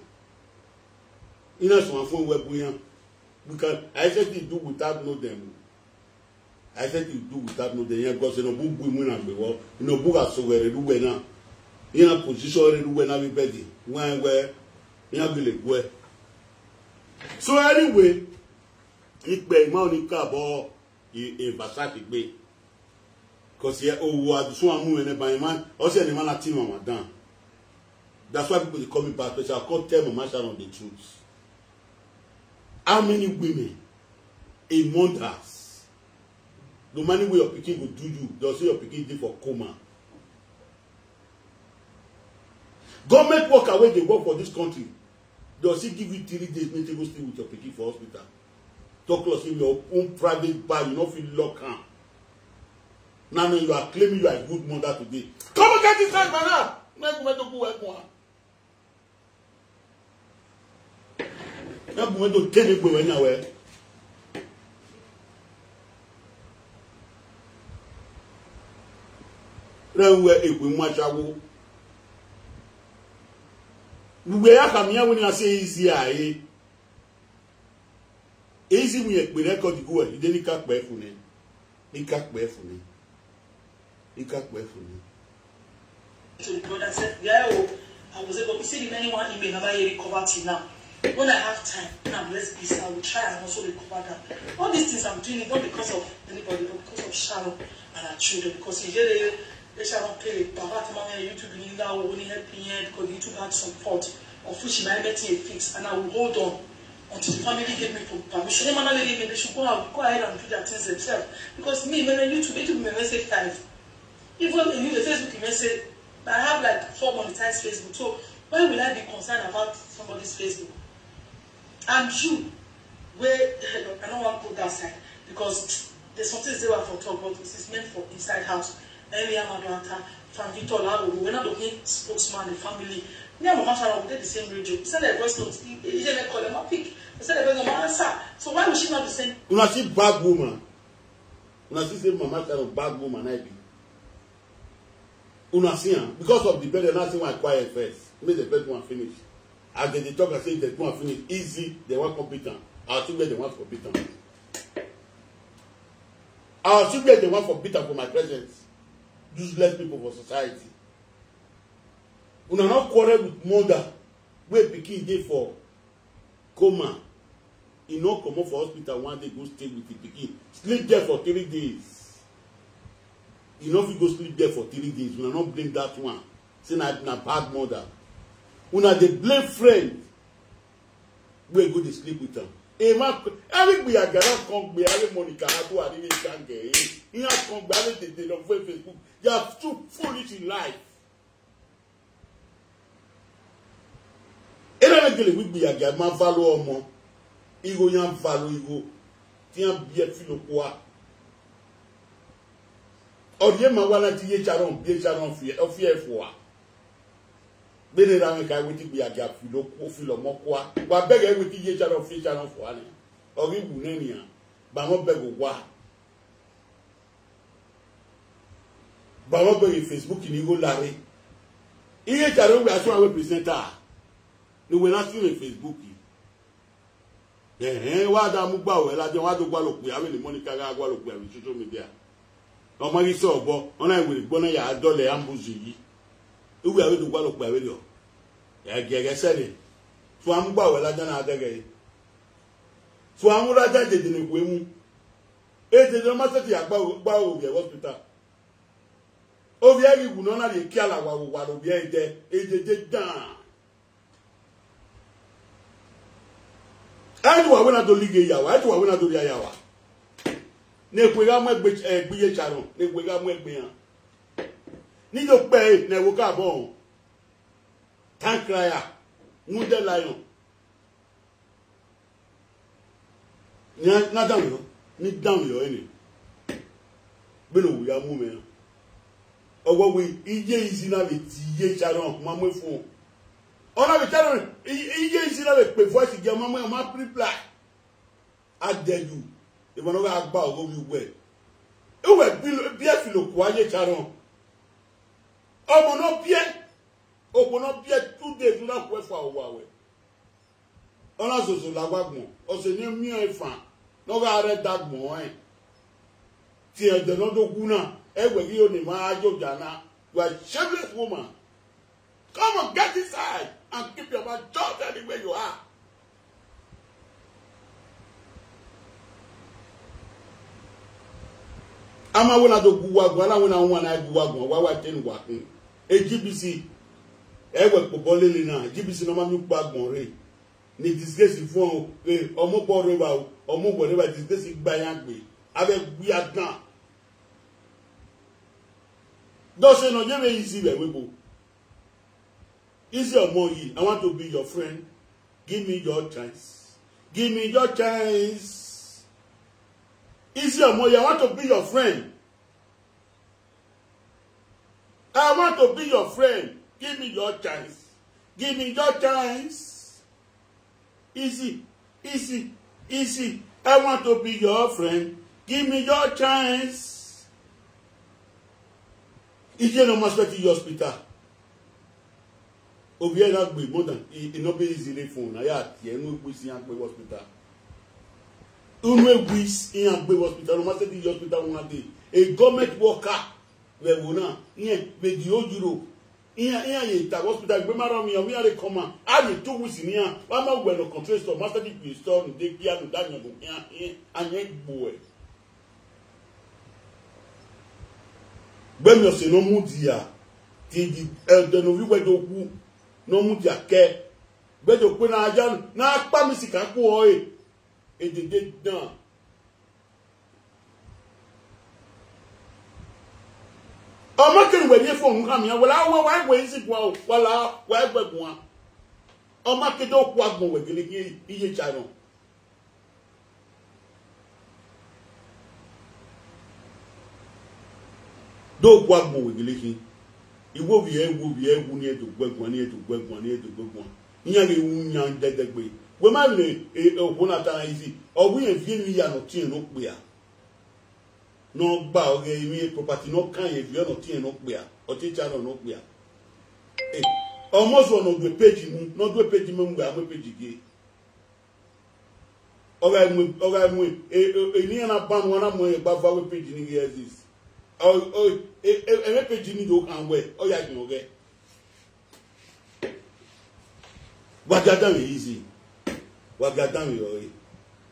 Iran suẹn fun wẹ gu iran. We can, I said it do without know them. I said you do without no dey yan, because Enobu gu iwinna gbe wọ, Enobu gha sẹ wẹ rre uwẹ na. Iran position rre uwẹ na vbe bed, wẹ wẹ, iran gele guẹ. So anyway, ikpẹ ima ni ka bọ, e, e Versace gbe. Because ye owo adusun amu ẹnẹ ba ima, ọ sẹ ne ima na ti mama dan. That's why people dey call me bad person. I come tell Mama Sharon the truth. How many women a month has? No matter where your pikin go do you, they'll say your pikin dey for coma. Government worker wey dey work for this country, they'll still give you three days make you go stay with your pikin for hospital. Talk less in your own private bar, you no fit lock am. Now, now you are claiming you are a good mother today. Come and get inside my house. Make we do good work. Na bu mẹ do tene egbe wẹ yan wẹ. Rẹ wẹ egbe mu ashawo. Uwẹ ya khama iran wẹ ne iran si Izzy a re. Izzy wẹ iran kpe record gu wẹ, I de ne I ka kpẹ fo nẹ. I ka kpẹ fo nẹ. I ka kpẹ fo nẹ. To the brother, said, yeah, oh, I was able to see the many one email never yet recover till now. When I have time, now let's be, I will try and also recover that. All these things I'm doing it not because of anybody, but because of Sharon and her children. Because he really, They shall not pay. Baba Timami YouTube ni la wo ni help him, because YouTube had some fault. Of which my everything is fixed, and I will hold on until the family gave me per-, permission. Emana lele me, they should go out, go ahead and do their things themselves. Because me, when I YouTube, YouTube may say five. Even in the Facebook, you may say, but I have like four monetized Facebook. So why will I be concerned about somebody's Facebook? And you, where I don't want to go that side, because there's something they were for talk, but it is meant for inside house. Any Amado Anta, from Victor Laro, we're not looking spokesman, the family. Me and Mama Sharon, we did the same radio. Send a voice note. He, he didn't call them a pick. He said, "I'm answer." So why would she not be sent? Una see bad woman. Una see say Mama Sharon bad woman, I be. Una see am, because of the bed, una see one quiet first. Make the first one finish. As they dey talk, I say the one finish. Easy, they want compete am. Our children, they want compete am. Our children, they want compete am for my presence. Useless people for society. Una no quarrel with mother wey pikin dey for coma. E no comot for hospital one day go stay with the pikin. Sleep there for three days. E no fit go sleep there for three days. Una no blame that one. Say na, na bad mother. Una dey blame friend wey go dey sleep with am. Emwa, every gbe a gara come gbe, every Monica Adu, I really can't get it. He has come gbe, every day they don't Facebook. They are too foolish in life. Erha na gele wẹ igbe ya gia ma valo ọmọ, igho ya valo igho, te iran biẹ filo kua. Ọ rhie ma wa na ti ye Sharon, biẹ Sharon fi, ọ fi ẹre fua. Vbene erha mwẹ kha wẹ te igbe ya gia filo ku, filo ọmọ kua. Wa bẹghe wẹ te iye Sharon fi Sharon fua nẹ. Ọ ghi wu nẹ nian, ba mwẹ bẹghe owa. Ba mwẹ bẹghe Facebook ne igho larre. Iye Sharon wẹ a suẹn wẹ presenter, ne uwẹ na suẹn vbe Facebook. Ẹhẹn, wa da mu gba wẹ ladian, wa do gualọ okpia vbene Monica gha gualọ okpia vbe social media. Ọ ma ghi sẹ obọ, ọ na were egbe na ya dọlọ ambush yi. Uwẹ a vbe do gualọ okpia vberriọ. Ẹgiẹgiẹ sẹ nẹ. So a mu gba wẹ ladian na dẹghe. So a mu ladian dede ne wẹ mu. Edede ọ ma sẹtin ya gba, gba ovbi ẹre hospital. Ovbi ẹre ghi wu ne ọ na rhie kia la wa vbe owa ne ovbi ẹre dẹ, edede dan. Ẹ i wa wẹ na do lighe ya wa, ẹ i wa wẹ na do rhia ya wa. Ne ekhue gha mu egbe, egbe iye Sharon, ne ekhue gha mu egbe iran. Ne I do kpẹre ne ẹvbo ka bọ. Town crier, wounded lion. Ne a, ne a danmwehọ, ne I danmwehọ ẹre nẹ. Vbene owa ya mu mwẹ na. Ọ wẹ wẹ iye Izzy na vbe tie iye Sharon, ma mu efo. Ọ na vbe Sharon, i-, iye Izzy na vbe kpe voice gie, ọ ma mu, ọ ma reply. A dẹ yu, emwa ne ọ gha gba ọghe ovbi uwẹ. Uwẹ bi, biẹ filo kua iye Sharon. Ọmọ ne ọ biẹ, okhuo ne ọ biẹ two days na khuẹ fua owa wẹ. Ọ na zozo la owa agbọn, ọ sẹ ne ọ miẹn ọẹn fan, ne ọ gha rre ẹdẹ agbọn rẹn. Tie ẹdẹ ne ọ do gu na, ẹ wẹ ghi yo ne emwa a yo oja na. You are a shameless woman. Come on, get inside and keep your mouth shut anywhere you are. A ma wẹ na do gu uwa agbọn, a na wẹ na wan na gu uwa agbọn, wa wa te ne uwa khin. E G B C, ẹ wẹ kpobọ lele na, G B C ne ọ ma miẹn ukpo agbọn rre. Ne disgrace fun o, eh, ọmọ ọkpọ rre evba o, ọmọ uwẹ rre evba, disgrace gba iran gbe. Avbe ẹgbia dan. Dọsẹ ne ọ ye vbe Izzy vbe ẹvbo ebo. Izzy ọmọ yi, I want to be your friend. Give me your chance. Give me your chance. Izzy ọmọ yi, I want to be your friend. I want to be your friend. Give me your chance. Give me your chance. Izzy, Izzy, Izzy. I want to be your friend. Give me your chance. Iye ne ọ ma expect iye hospital. Ovbi ẹre na gbe more than, e, e ne ọ be Izzy rre fun, na ya tie unu egbe isan iran gbe hospital. Unu egbe isan iran gbe hospital, ne ọ ma expect iye hospital one day. A government worker vbe ẹvbo na, iran vbe the whole Europe. Iran, iran ye ta hospital, egbe ma rrọọ, iran, iran rre coma. A rhie two weeks ne iran, wa ma wẹ ne ọ control store, ma expect iye store, ne de gia, ne da yan do iran, iran, a yan gbo ẹre. Gbẹmiọse ne ọ mudia, te ẹdẹ ne ovbi wẹ do wu ne ọ mudia kẹ, wẹ do kpe ne a ya ne a kpa mi sika ku ọre, edede dan. Ọ ma kere wẹ rhie fo unu khama iran, wẹ la wẹ wa wẹ isi guan o, wa la wa ẹgbẹ guan. Ọ ma ke do ku agbọn wẹ gele ghi iye cha nọ. Do ku agbọn wẹ gele khin. Iwo vbiẹ wu vbiẹ wu ni ẹdo guẹ guan ni ẹdo guẹ guan ni ẹdo guẹ guan. Iran ghe wu yan dẹdẹgbe. Wẹ ma vbe okhuo na ta na isi, ọ wẹ irẹn viọ emwi ya ne ọ tiẹn ne okpia. Ne ọ gba ọghe emwi property ne ọ kan ye viọ ne ọ tiẹn ne okpia, ọ tie cha nọ ne okpia. Ọmọzọ ne ọ du peji mu, ne ọ du peji mu, wẹ a mu peji gie. Ọ gha mu, ọ gha mu, eni iran na ban nu, a na mu ẹre gba va wẹ peji ni ghi exist. Ẹmwẹ peji ni do khan wẹ ọ ya gbẹn ọghẹ. Wa gia danmwẹ easy, wa gia danmwẹ ọre.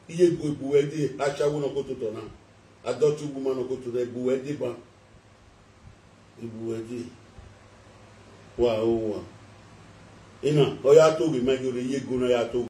Iye gu egbu wẹ de, asawo ne ọ kototọ na, adọtun ugbuma ne ọ kototọ, egbu wẹ de ban, egbu wẹ de. Wa o wa. Ena ọ ya to ghe ma ghe, iye gu na ya to.